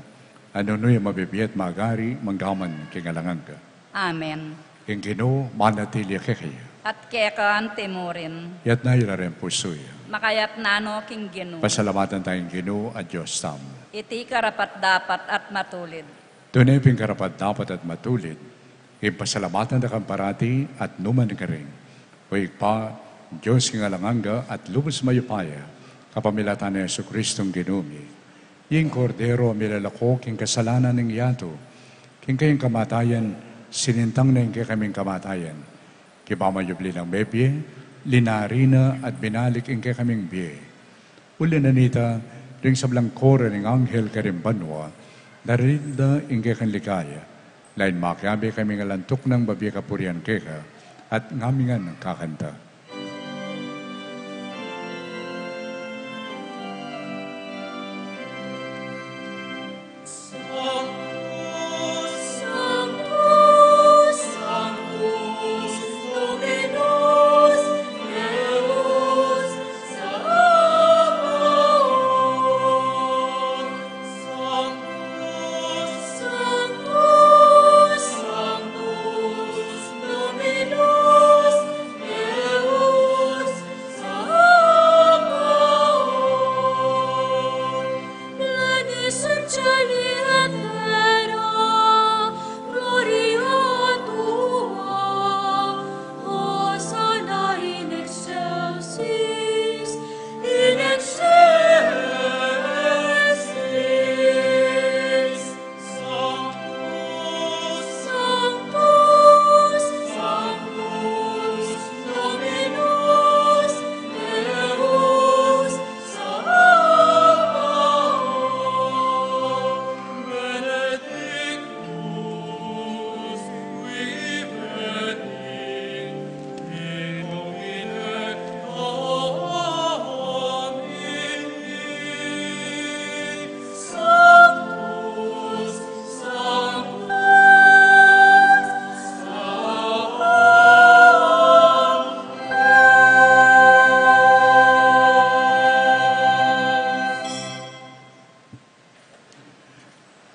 a nung nu ya mabibie at magari, mangga man king alang angga. Amen. Ing Ginu manatili ya kekayu. At keka mu rin. Itas yu la ring pusu yu. Makayap na no king Ginu. Pasalamatan taya ing Ginu a Dios tamu. Iti karapat-dapat at matulid. Tune pin karapat-dapat at matulid, ing pasalamatan da ka parati at nu man karin, O Ibpa, Dios king alang angga at lubus mayupaya, kapamilatan nang Jesucristong Ginu mi. Ing Kordero a milalako king kasalanan ning yatu, king kayang kamatayan, sinintang na ing kekaming kamatayan. King pamayubli nang mebie, linari na at binalik ing kekaming bie. Uli na nita, ring sablang koro ning anghel karing banua, daralit da ing kekang ligaya, lain makiabe kaming alang tuknang babie kapurian keka, at ngamingan kakanta.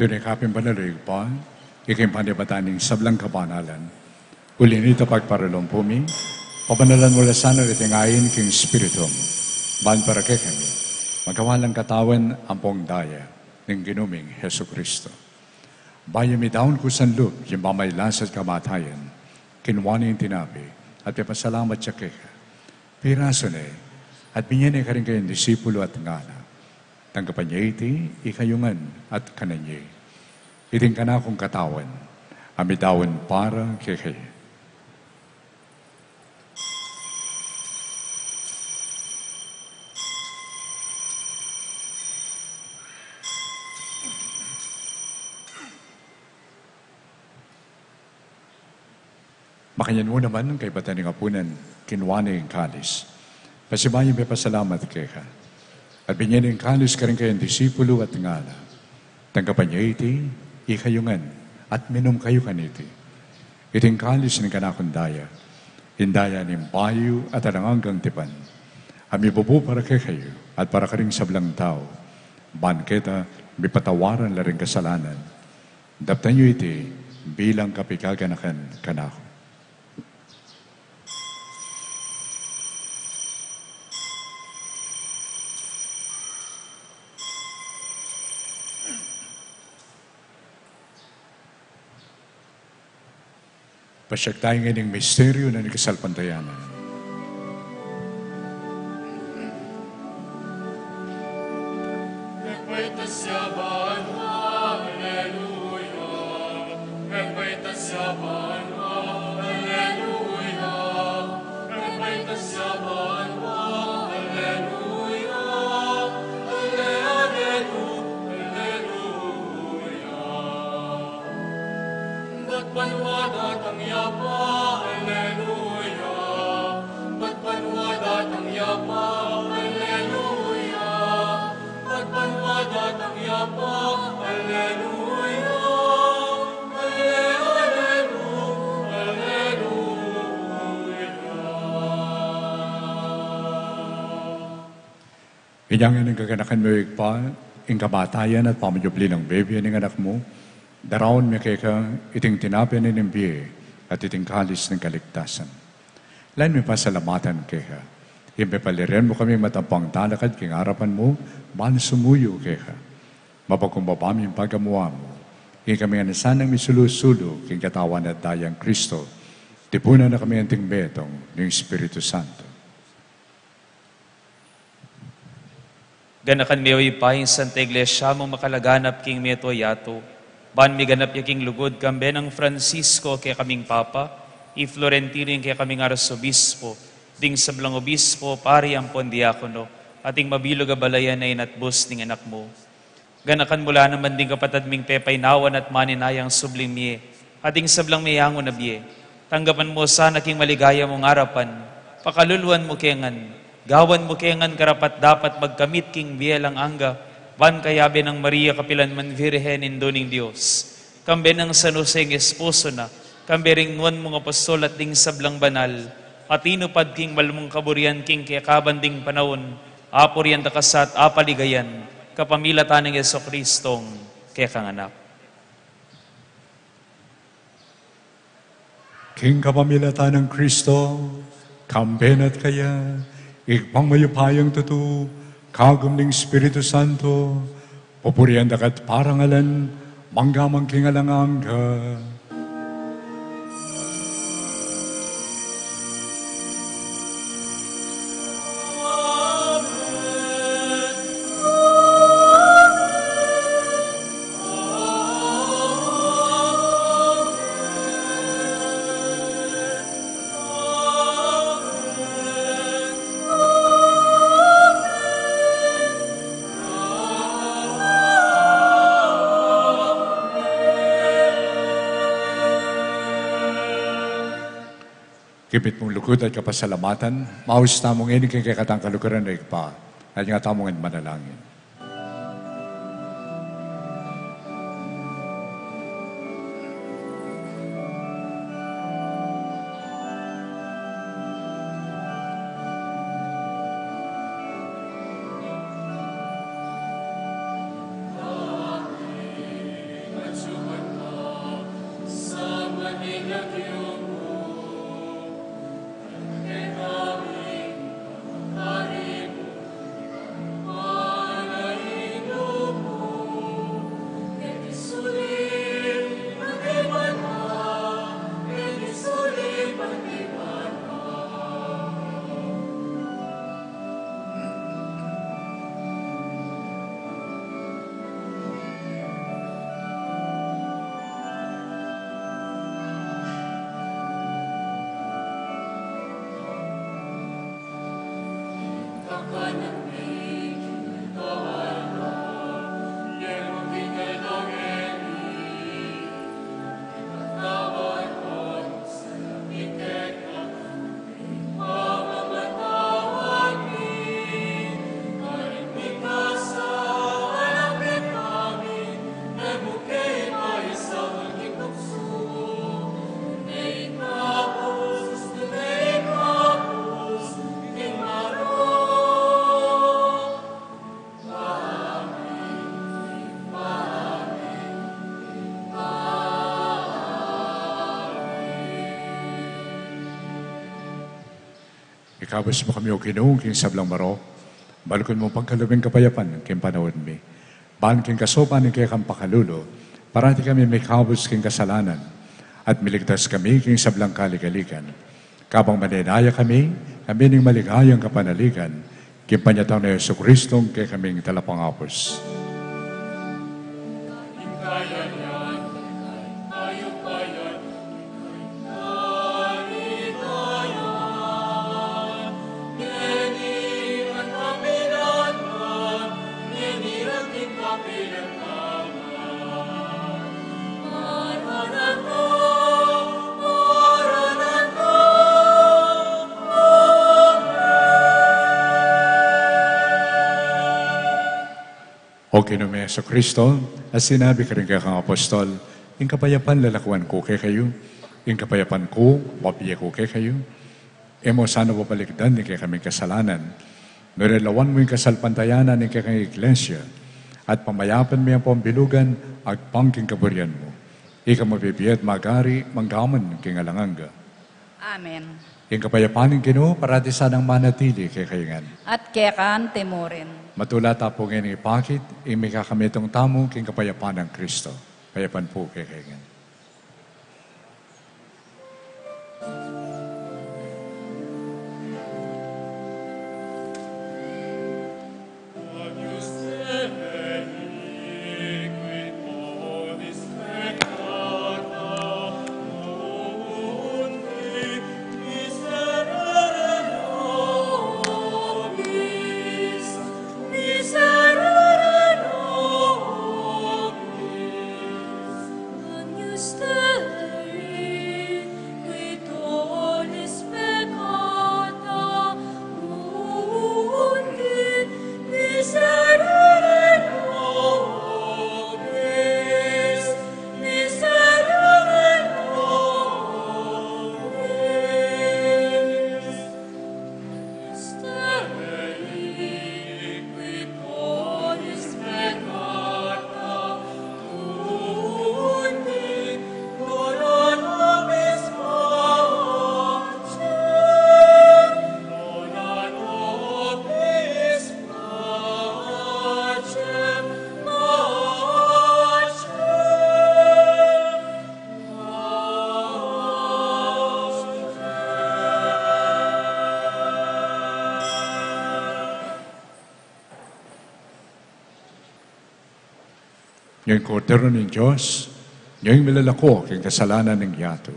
Tune ka pin banal, O Ibpa, ika ing panibatan ning sablang kabanalan. Uli na nita pagparalumpu mi, pabanalan mu la sana reting ain king Espiritu mu, ban para kekami magawa lang katawan ampong daya ning Ginu ming Jesucristo. Bayu midaun kusang lub ing pamaglasang kamatayan, kinua ne ing tinape, at pepasalamat ya keka. Pirasu ne, at binie ne karing kayang disipulu at ngana: Tanggapan ye iti ikayu ngan at kanan ye. Iti ing kanakung katawan, a midaun para kekayu. Makanyan mu naman, kaybat da ning apunan, kinua ne ing kalis, pasibayu pepasalamat keka, at binie ne ing kalis karing kayang disipulu at ngana: Tanggapan ye iti ikayu ngan, at minum kayu kaniti. Iti ing kalis ning kanakung daya, ing daya ning bayu at alang anggang tipan, a mibubu para kekayu at para karing sablang tau, ban keta mipatawaran la ring kasalanan. Daptan yu iti bilang kapaganakan kanaku. Pasiag tamu ngeni ing misteryu ning kasalpantayanan. Inya ngeni king kaganakan mu, Ibpa, ing kamatayan at pamanyubli nang bibie ning Anak mu, daraun mi keka iting tinape ning bie at iting kalis ning kaligtasan. Lalu mi pasalamatan keka, ing pepaliren mu kaming matampang talakad king arapan mu, ban sumuyu keka. Mapakumbaba mi ing pagamuan mu, ing kami ngan sanang misulu-sulu king katawan at dayang Kristo, tipunan na kami anting metung ning Espiritu Santo. Ganakan me, O Ibpa, ing Santa Iglesia mung makalaganap king mabilug a yatu, ban miganap ya king lugud, kambe nang Francisco a kekaming Papa, i Florentino a kekaming Arsobispo, ding sablang obispo, pari ampon diakono, at ing mabilug a balayan a inatbus ning Anak mu. Ganakan mu la naman ding kapatad ming pepaynawan at maninayang subling mie, at ding sablang meangu na bie. Tanggapan mu sana king maligaya mung arapan, pakaluluan mu ke ngan, gawan mu ke ngan karapat-dapat magkamit king bie alang angga, ban kayabe nang Maria kapilan man Virgen, Indu ning Dios, kambe nang San Jose ing esposo na, kambe ring nuan mung apostol at ding sablang banal, a tinupad king mal mung kaburian king kekaban ding panaun, apurian da ka sa at apaligayan, kapamilatan nang Jesucristong kekang Anak. King kapamilatan nang Kristo, kambe na at kaya, Ibpang mayupayang tutu, kagum ning Espiritu Santo, pupurian da ka at parangalan, mangga man king alang angga. King mitmung lugud at kapasalamatan, maus tamu ngeni king kekatang kaluguran a Ibpa, at inya tamu ngan manalangin. Ikabus mu kami, O Ginu, king sablang marok, ban lukun mung pagkalub ing kapayapan king panaun mi. Ban king kasaupan ning kekang pakalulu, parati kami mikabus king kasalanan, at miligtas kami king sablang kaligaligan. Kabang manenaya kami, kami ning maligayang kapanaligan, king panyatang nang Jesucristong kekaming Talapangabus. O Ginu ming Jesucristo, a sinabi karing kekang apostol, ing kapayapan lalakuan ku kekayu, ing kapayapan ku bibie ku kekayu, e mu sana babalikdan ding kekaming kasalanan, Nune lawan mu ing kasalpantayanan ning kekang Iglesia, at pamayapan me ampong bilugan agpang king kaburian mu. Ika mabibie at magari, mangga man king alang angga. Amen. Ing kapayapan ning Ginu, parati sanang manatili kekayu ngan. At keka antimurin. Matula ta pu ngeni ipakit ing mikakametung tamu king kapayapan nang Kristo. Payapan pu kekayu ngan. Nya ing Kordero ning Dios, nya ing milalako king kasalanan ning yatu.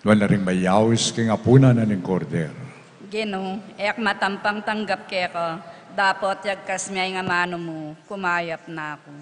Nuan la ring mayaus king apunan na ning Kordero. Ginu, e ku matampang tanggap keka, dapot yagkas me ing amanu mu, kumayap na ku.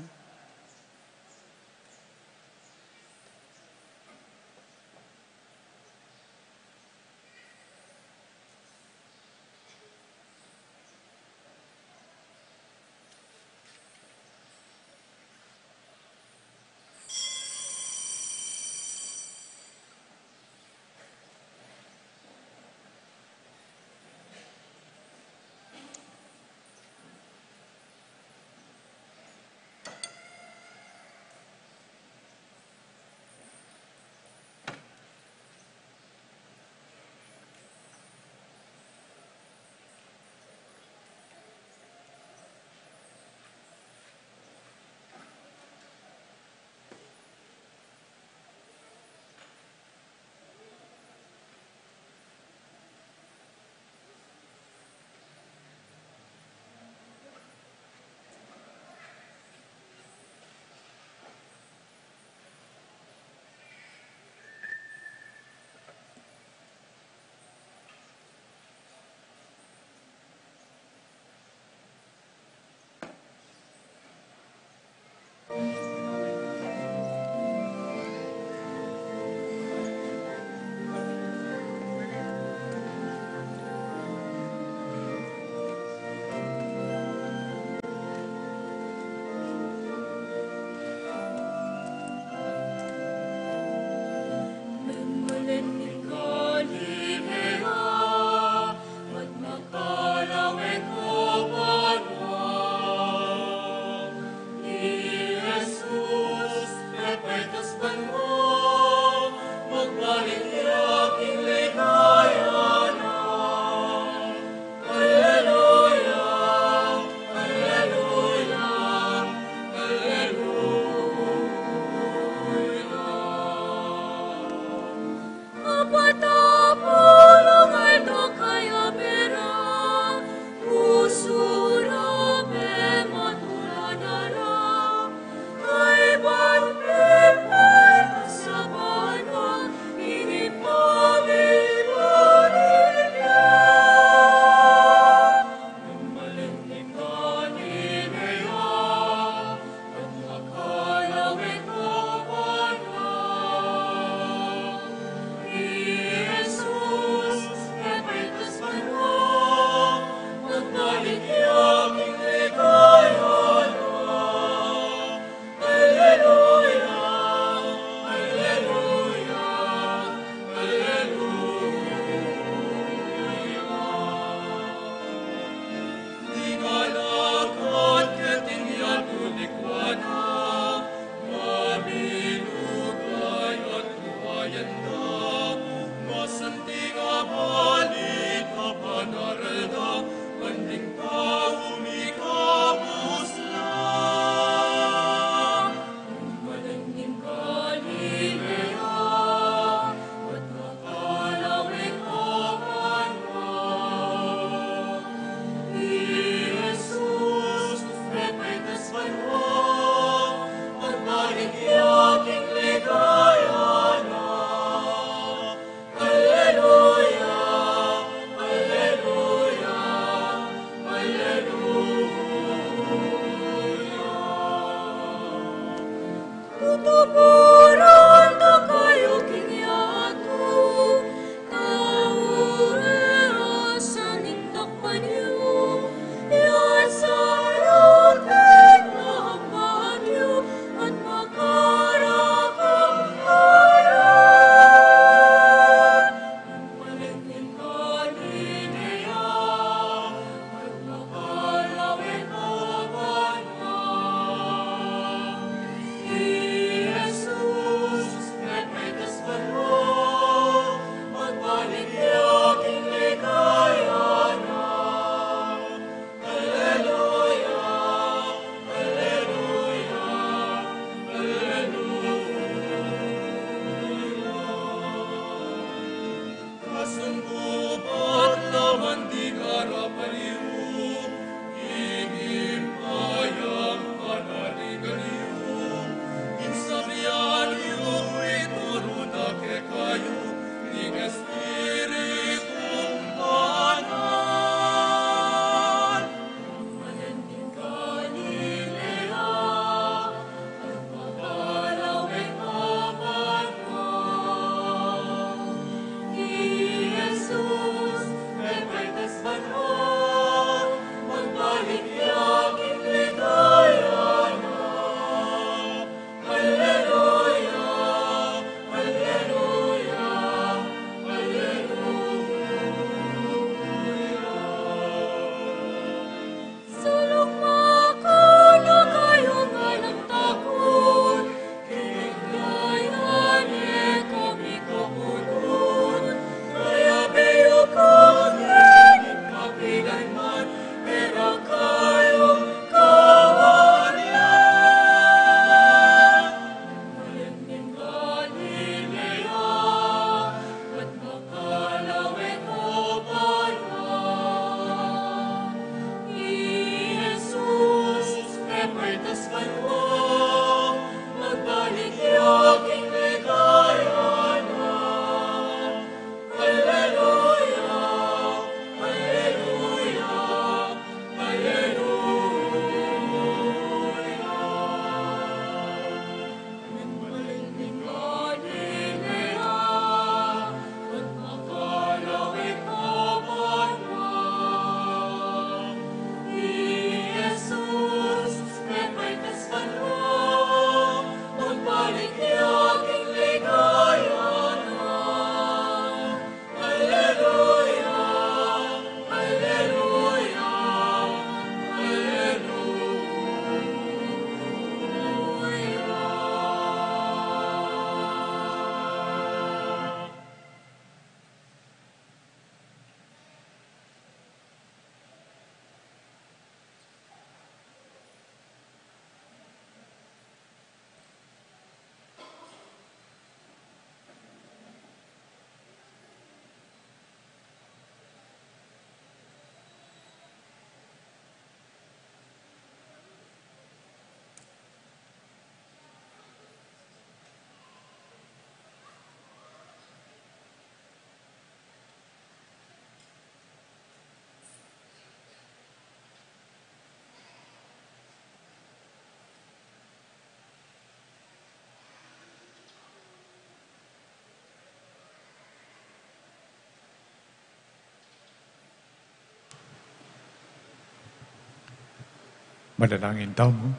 Manalangin tamu.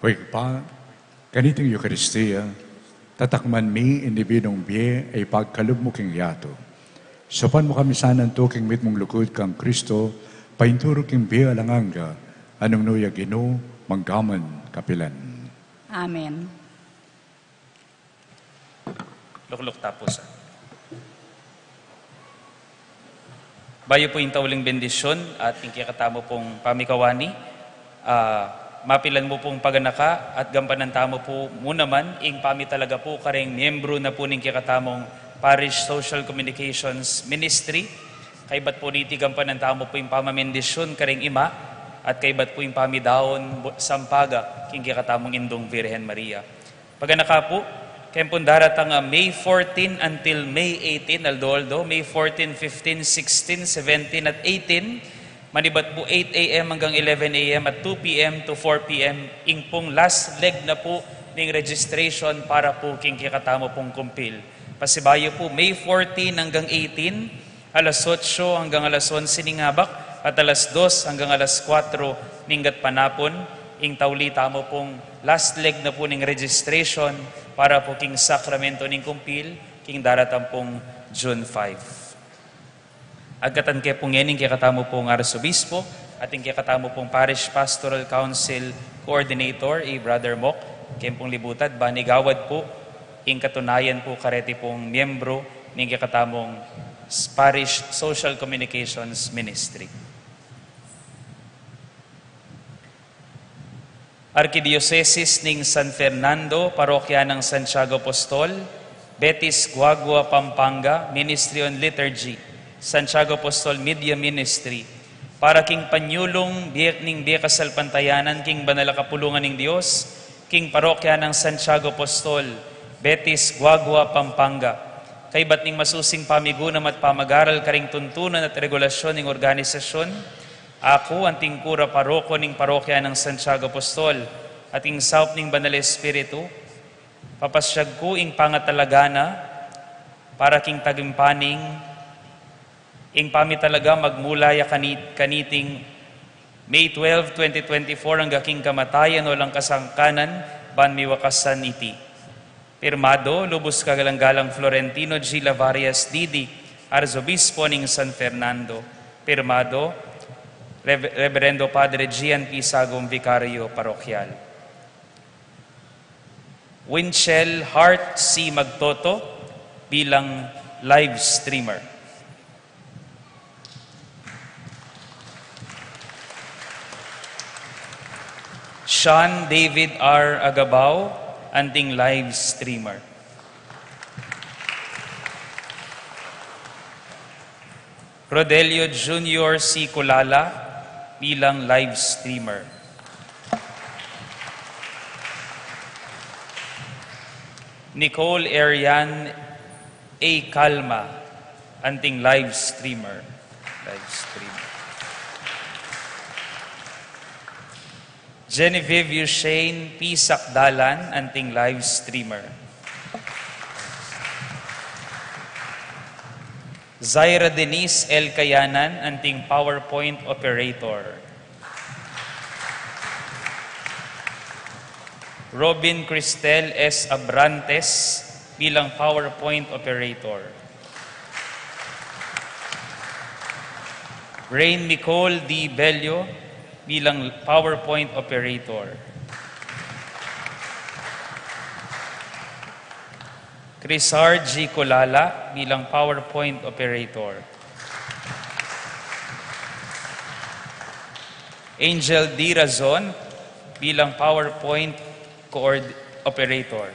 O Ibpa, kaniting Eukaristia, tatakman mi ing divinong bie a ipagkalub mu king yatu. Saupan mu kami sana ngan king mitmung lugud kang Kristo, painturu king bie alang angga, nung nu ya Ginu, mangga man kapilan. Amen. Lukluk ta pu sa. Bayu pu ing tauling bendisyun at ing kekatamu pung pamikawani, ah, mapilan mu pung paganaka at gampanan tamu pu mu naman ing pamitalaga pu kareng miyembru na pu ning kekatamung Parish Social Communications Ministry. Kaybat pu niti gampanan tamu pu ing pamamindisyun kareng ima at kaybat pu ing pamidaun bu-, sampaga king kekatamung Indung Virgen Maria. Paganaka pu, keng pung daratang a May fourteen until May eighteen, aldo-aldo, May fourteen, fifteen, sixteen, seventeen, at eighteen, manibat pu eight A M hanggang eleven A M at two P M to four P M, ing pung last leg na pu ning registration para pu king kekatamu pung kumpil. Pasibayu pu, May fourteen hanggang eighteen, alas otso hanggang alas onse ning abak, at alas dos hanggang alas kuwatro ning gatpanapun, ing tauli tamu pung last leg na pu ning registration para pu king sakramento ning kumpil, king daratang pung June five. Agkatan ke pu ngeni ing kekatamu pung Arsobispo at ing kekatamu pung Parish Pastoral Council Coordinator, i Brother Mok, keng pung libutad, ban igawad pu ing katunayan pu kareti pung miyembru ning kekatamung s-, Parish Social Communications Ministry. Arkidiosesis ning San Fernando, Parokya nang Santiago Apostol, Betis Guagua, Pampanga, Ministry on Liturgy, Santiago Apostol Media Ministry, para king panyulung bie-, ning bie kasalpantayanan king banal a kapulungan ning Dios, king Parokya nang Santiago Apostol, Betis Guagua, Pampanga. Kaybat ning masusing pamigunam at pamag-aral karing tuntunan at regulasyun ning organisasyun, aku, anting kura paroko ning Parokya nang Santiago Apostol, at ing saup ning Banal Espiritu, papasyag ku ing pangatalaga na para king tagimpaning ing pamitalaga magmula ya kanit-, kaniting May twelve, twenty twenty-four, angga king kamatayan, walang kasangkanan, ban miwakasan iti. Pirmado, lubus kagalang-galang Florentino G. Lavarias, D D, Arzobispo ning San Fernando. Pirmado, Rev-, Reverendo Padre Gian P. Sagum, Vicario Parokyal. Winchell Hart C. Magtoto bilang live streamer. Sean David R. Agabao, anting live streamer. Rodelio Junior C. Culala bilang live streamer. Nicole Arian A. Calma, anting live streamer. Live streamer. Genevieve Eugene P. Sakdalan, anting live streamer. Zaira Denise L. Kayanan, anting PowerPoint operator. Robin Cristel S. Abrantes bilang PowerPoint operator. Rain Nicole D. Bello bilang PowerPoint operator. Crisar G. Colala bilang PowerPoint operator. Angel D. Razon bilang PowerPoint coord-, operator.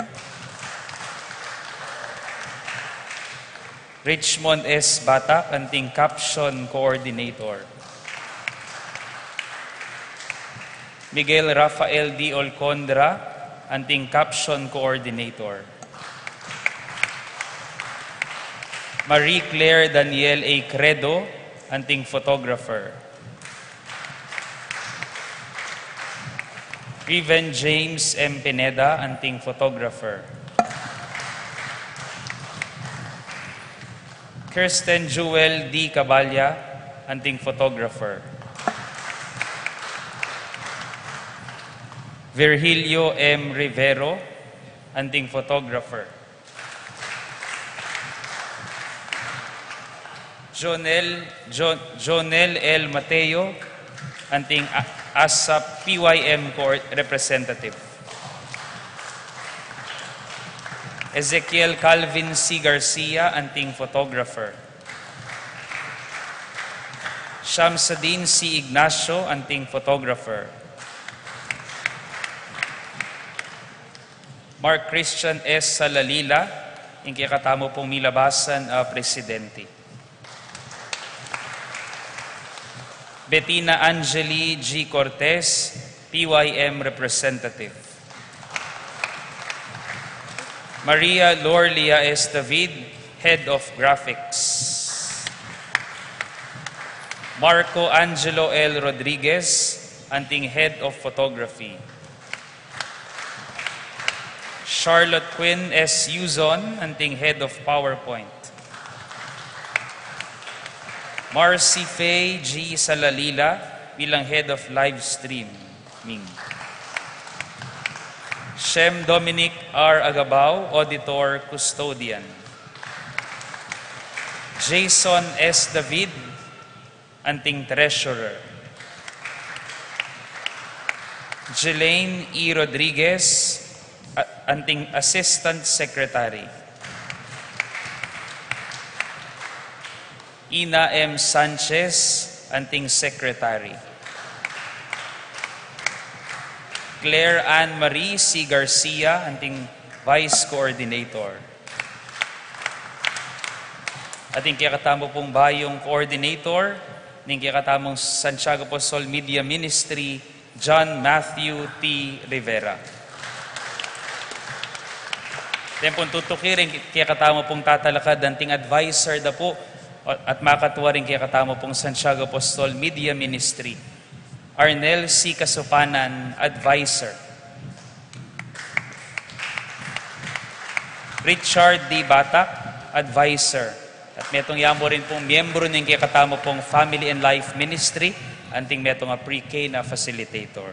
Richmond S. Batak, anting caption coordinator. Miguel Rafael D. Olcondra, anting caption coordinator. Marie Claire Daniel A. Credo, anting photographer. Riven James M. Pineda, anting photographer. Kirsten Jewel D. Caballa, anting photographer. Virgilio M. Rivero, anting photographer. Jonel, Jon-, Jonel L. Mateo, anting A-, ASAP P Y M co-, representative. Ezekiel Calvin C. Garcia, anting photographer. Shamsuddin C. Ignacio, anting photographer. Mark Christian S. Salalila, ing kekatamu pung milabasan a presidente. Bettina Angeli G. Cortez, P Y M representative. Maria Lorlia S. David, Head of Graphics. Marco Angelo L. Rodriguez, anting Head of Photography. Charlotte Quinn S. Yuzon, anting Head of PowerPoint. Marcy Faye G. Salalila bilang Head of Live Streaming. Shem Dominic R. Agabao, Auditor Custodian. Jason S. David, anting Treasurer. Jelaine E. Rodriguez, a-, anting Assistant Secretary. Ina M. Sanchez, anting Secretary. Claire Ann Marie C. Garcia, anting Vice Coordinator. At ing kekatamu pung bayung coordinator ning kekatamung Santiago Apostol Media Ministry, John Matthew T. Rivera. Atin pung tutuki ring kekatamu pung tatalakad, anting adviser da pu at makatua ring kekatamu pung Santiago Apostol Media Ministry, Arnel C. Kasupanan, adviser. Richard D. Batak, adviser. At metung ya mu rin pung miyembru ning kekatamu pung Family and Life Ministry, anting metung a pre-K na facilitator.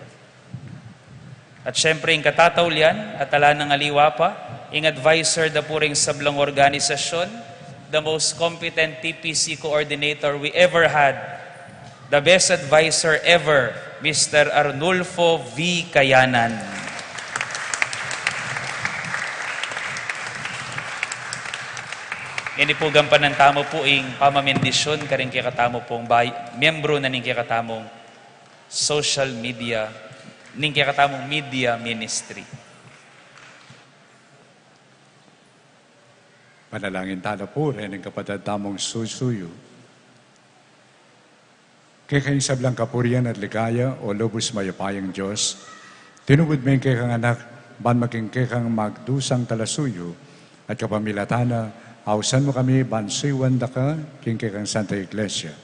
At syempre, ing katataulian, at ala nang aliwa pa, ing adviser da pu ring sablang organisasyon, the most competent T P C coordinator we ever had, the best adviser ever, Mister Arnulfo V. Kayanan. Ngeni pu, gampanan tamu pu ing pamamindisyun karing kekatamu pung bay-, miyembru na ning kekatamung social media, ning kekatamung media ministry. Panalangin tala pu ring kapatad tamung susuyu. Keka ing sablang kapurian at ligaya, o lubus mayupayang Dios, tinubud me ing kekang anak ban maging kekang magdusang talasuyu, at kapamilatan na, ausan mu kami ban suyuan da ka king kekang Santa Iglesia.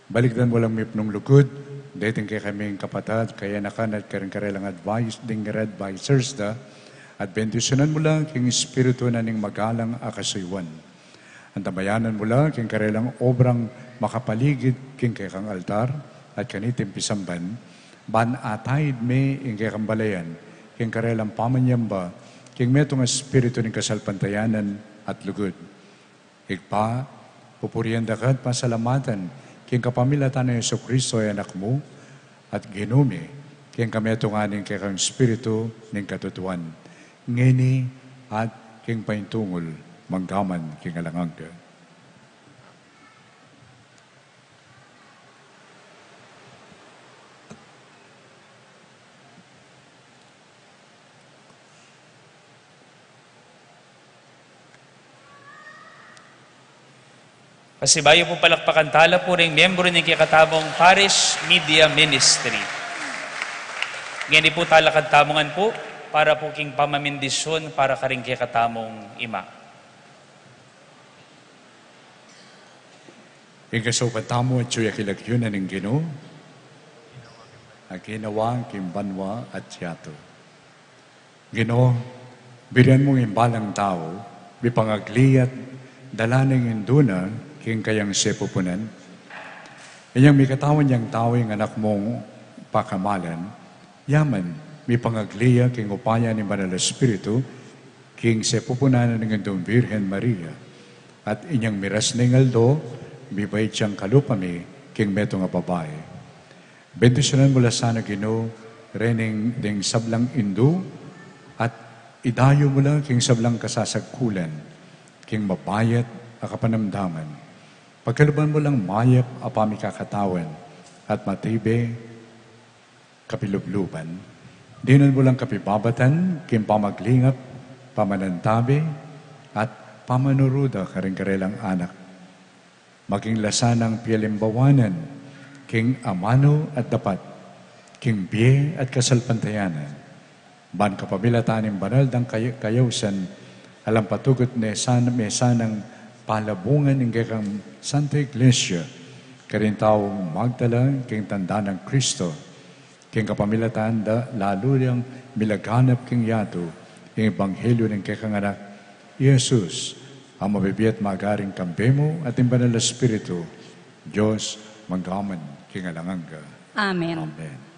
Balikdan mu lang mipnung lugud deting kekaming kapatad, kayanakan at karing karelang advice, ding advisers da, at bendisyunan mu la king espiritu na ning magalang a kasuyuan. Antabayanan mu la king karelang obrang makapaligid king kekang altar at kaniting pisamban, ban ataid me ing kekang balayan king karelang pamanyamba king metung a espiritu ning kasalpantayanan at lugud. Ibpa, pupurian da ka at pasalamatan king kapamilatan nang Jesucristo a Anak mu, at Ginu mi, king kametungan ning kekang Espiritu ning katutuan, ngeni at king paintungul, manggaman king alang angga. Pasibayu pu, palakpakan tala pu ring miyembru ning kekatamung Parish Media Ministry. Ngeni pu, talakad tamu ngan pu para pu king pamamindisyun para karing kekatamung ima. Ing kasaupan tamu atyu ya king lagyu na ning Ginu, a ginawa king banua at yatu. Ginu, birian mu ing balang tau mipangagli at dala ning indu na king kayang sepupunan. Inyang mikatawan yang tau ing Anak mung pakamalan, yaman mipangagli ya king upaya ning Banal a Espiritu, king sepupunan ning Indung Virgen Maria, at inyang miras ne ing aldo, mibait yang kalupa mi king metung a babai. Bendisyunan mu la sana, Ginu, rening ding sablang indu, at idayu mu la king sablang kasasagkulan, king mabayat a kapanamdaman. Pagkaluban mu lang mayap a pamikakatawan at matibe kapilubluban. Dinan mu lang kapibabatan king pamaglingap, pamanantabe, at pamanuruda karing karelang anak. Maging la sanang pialimbawanan king amanu at dapat, king bie at kasalpantayanan. Ban kapamilatan ning banal dang kay-, kayausan, alang patugut ne sana, me sanang palabungan ing kekang Santa Iglesia, karing taung magdala king tanda nang Kristo, king kapamilatan da lalu yang milaganap king yatu ing ebanghelyo ning kekang Anak, i Jesus, a mabibie at magaring kambe mu at ning Banal a Espiritu, Dios, mangga man king alang angga. Amen. Amen.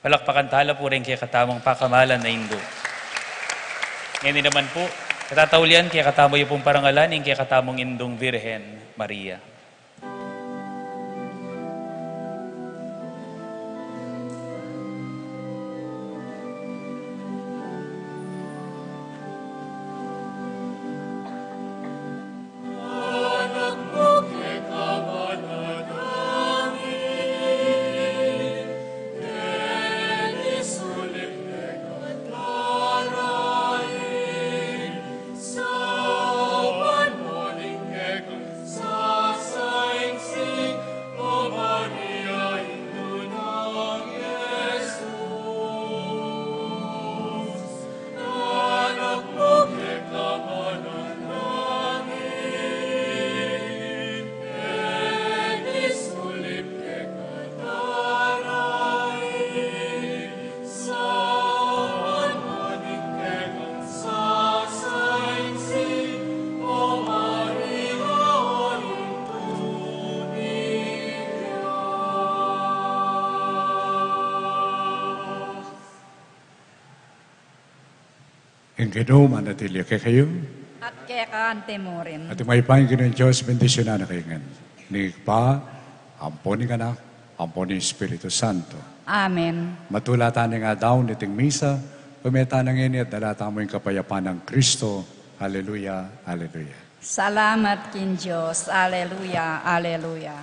Palakpakan tala pu ring kekatamung pakamalan a Indu. Ngeni naman pu, katataulian kekatamu yu pung parangalan ing kekatamung Indung Virgen Maria. Ing Ginu manatili ya kekayu. At keka anti murin. At ing mayupayang Ginu Dios, bendisyunan na kayu ngan ning Ibpa, ampo ning Anak, ampo ning Espiritu Santo. Amen. Matula tana ing aldo niting misa, pamie tana ngeni at dala tamu ing kapayapan nang Kristo. Aleluya, aleluya. Salamat king Dios. Aleluya, aleluya.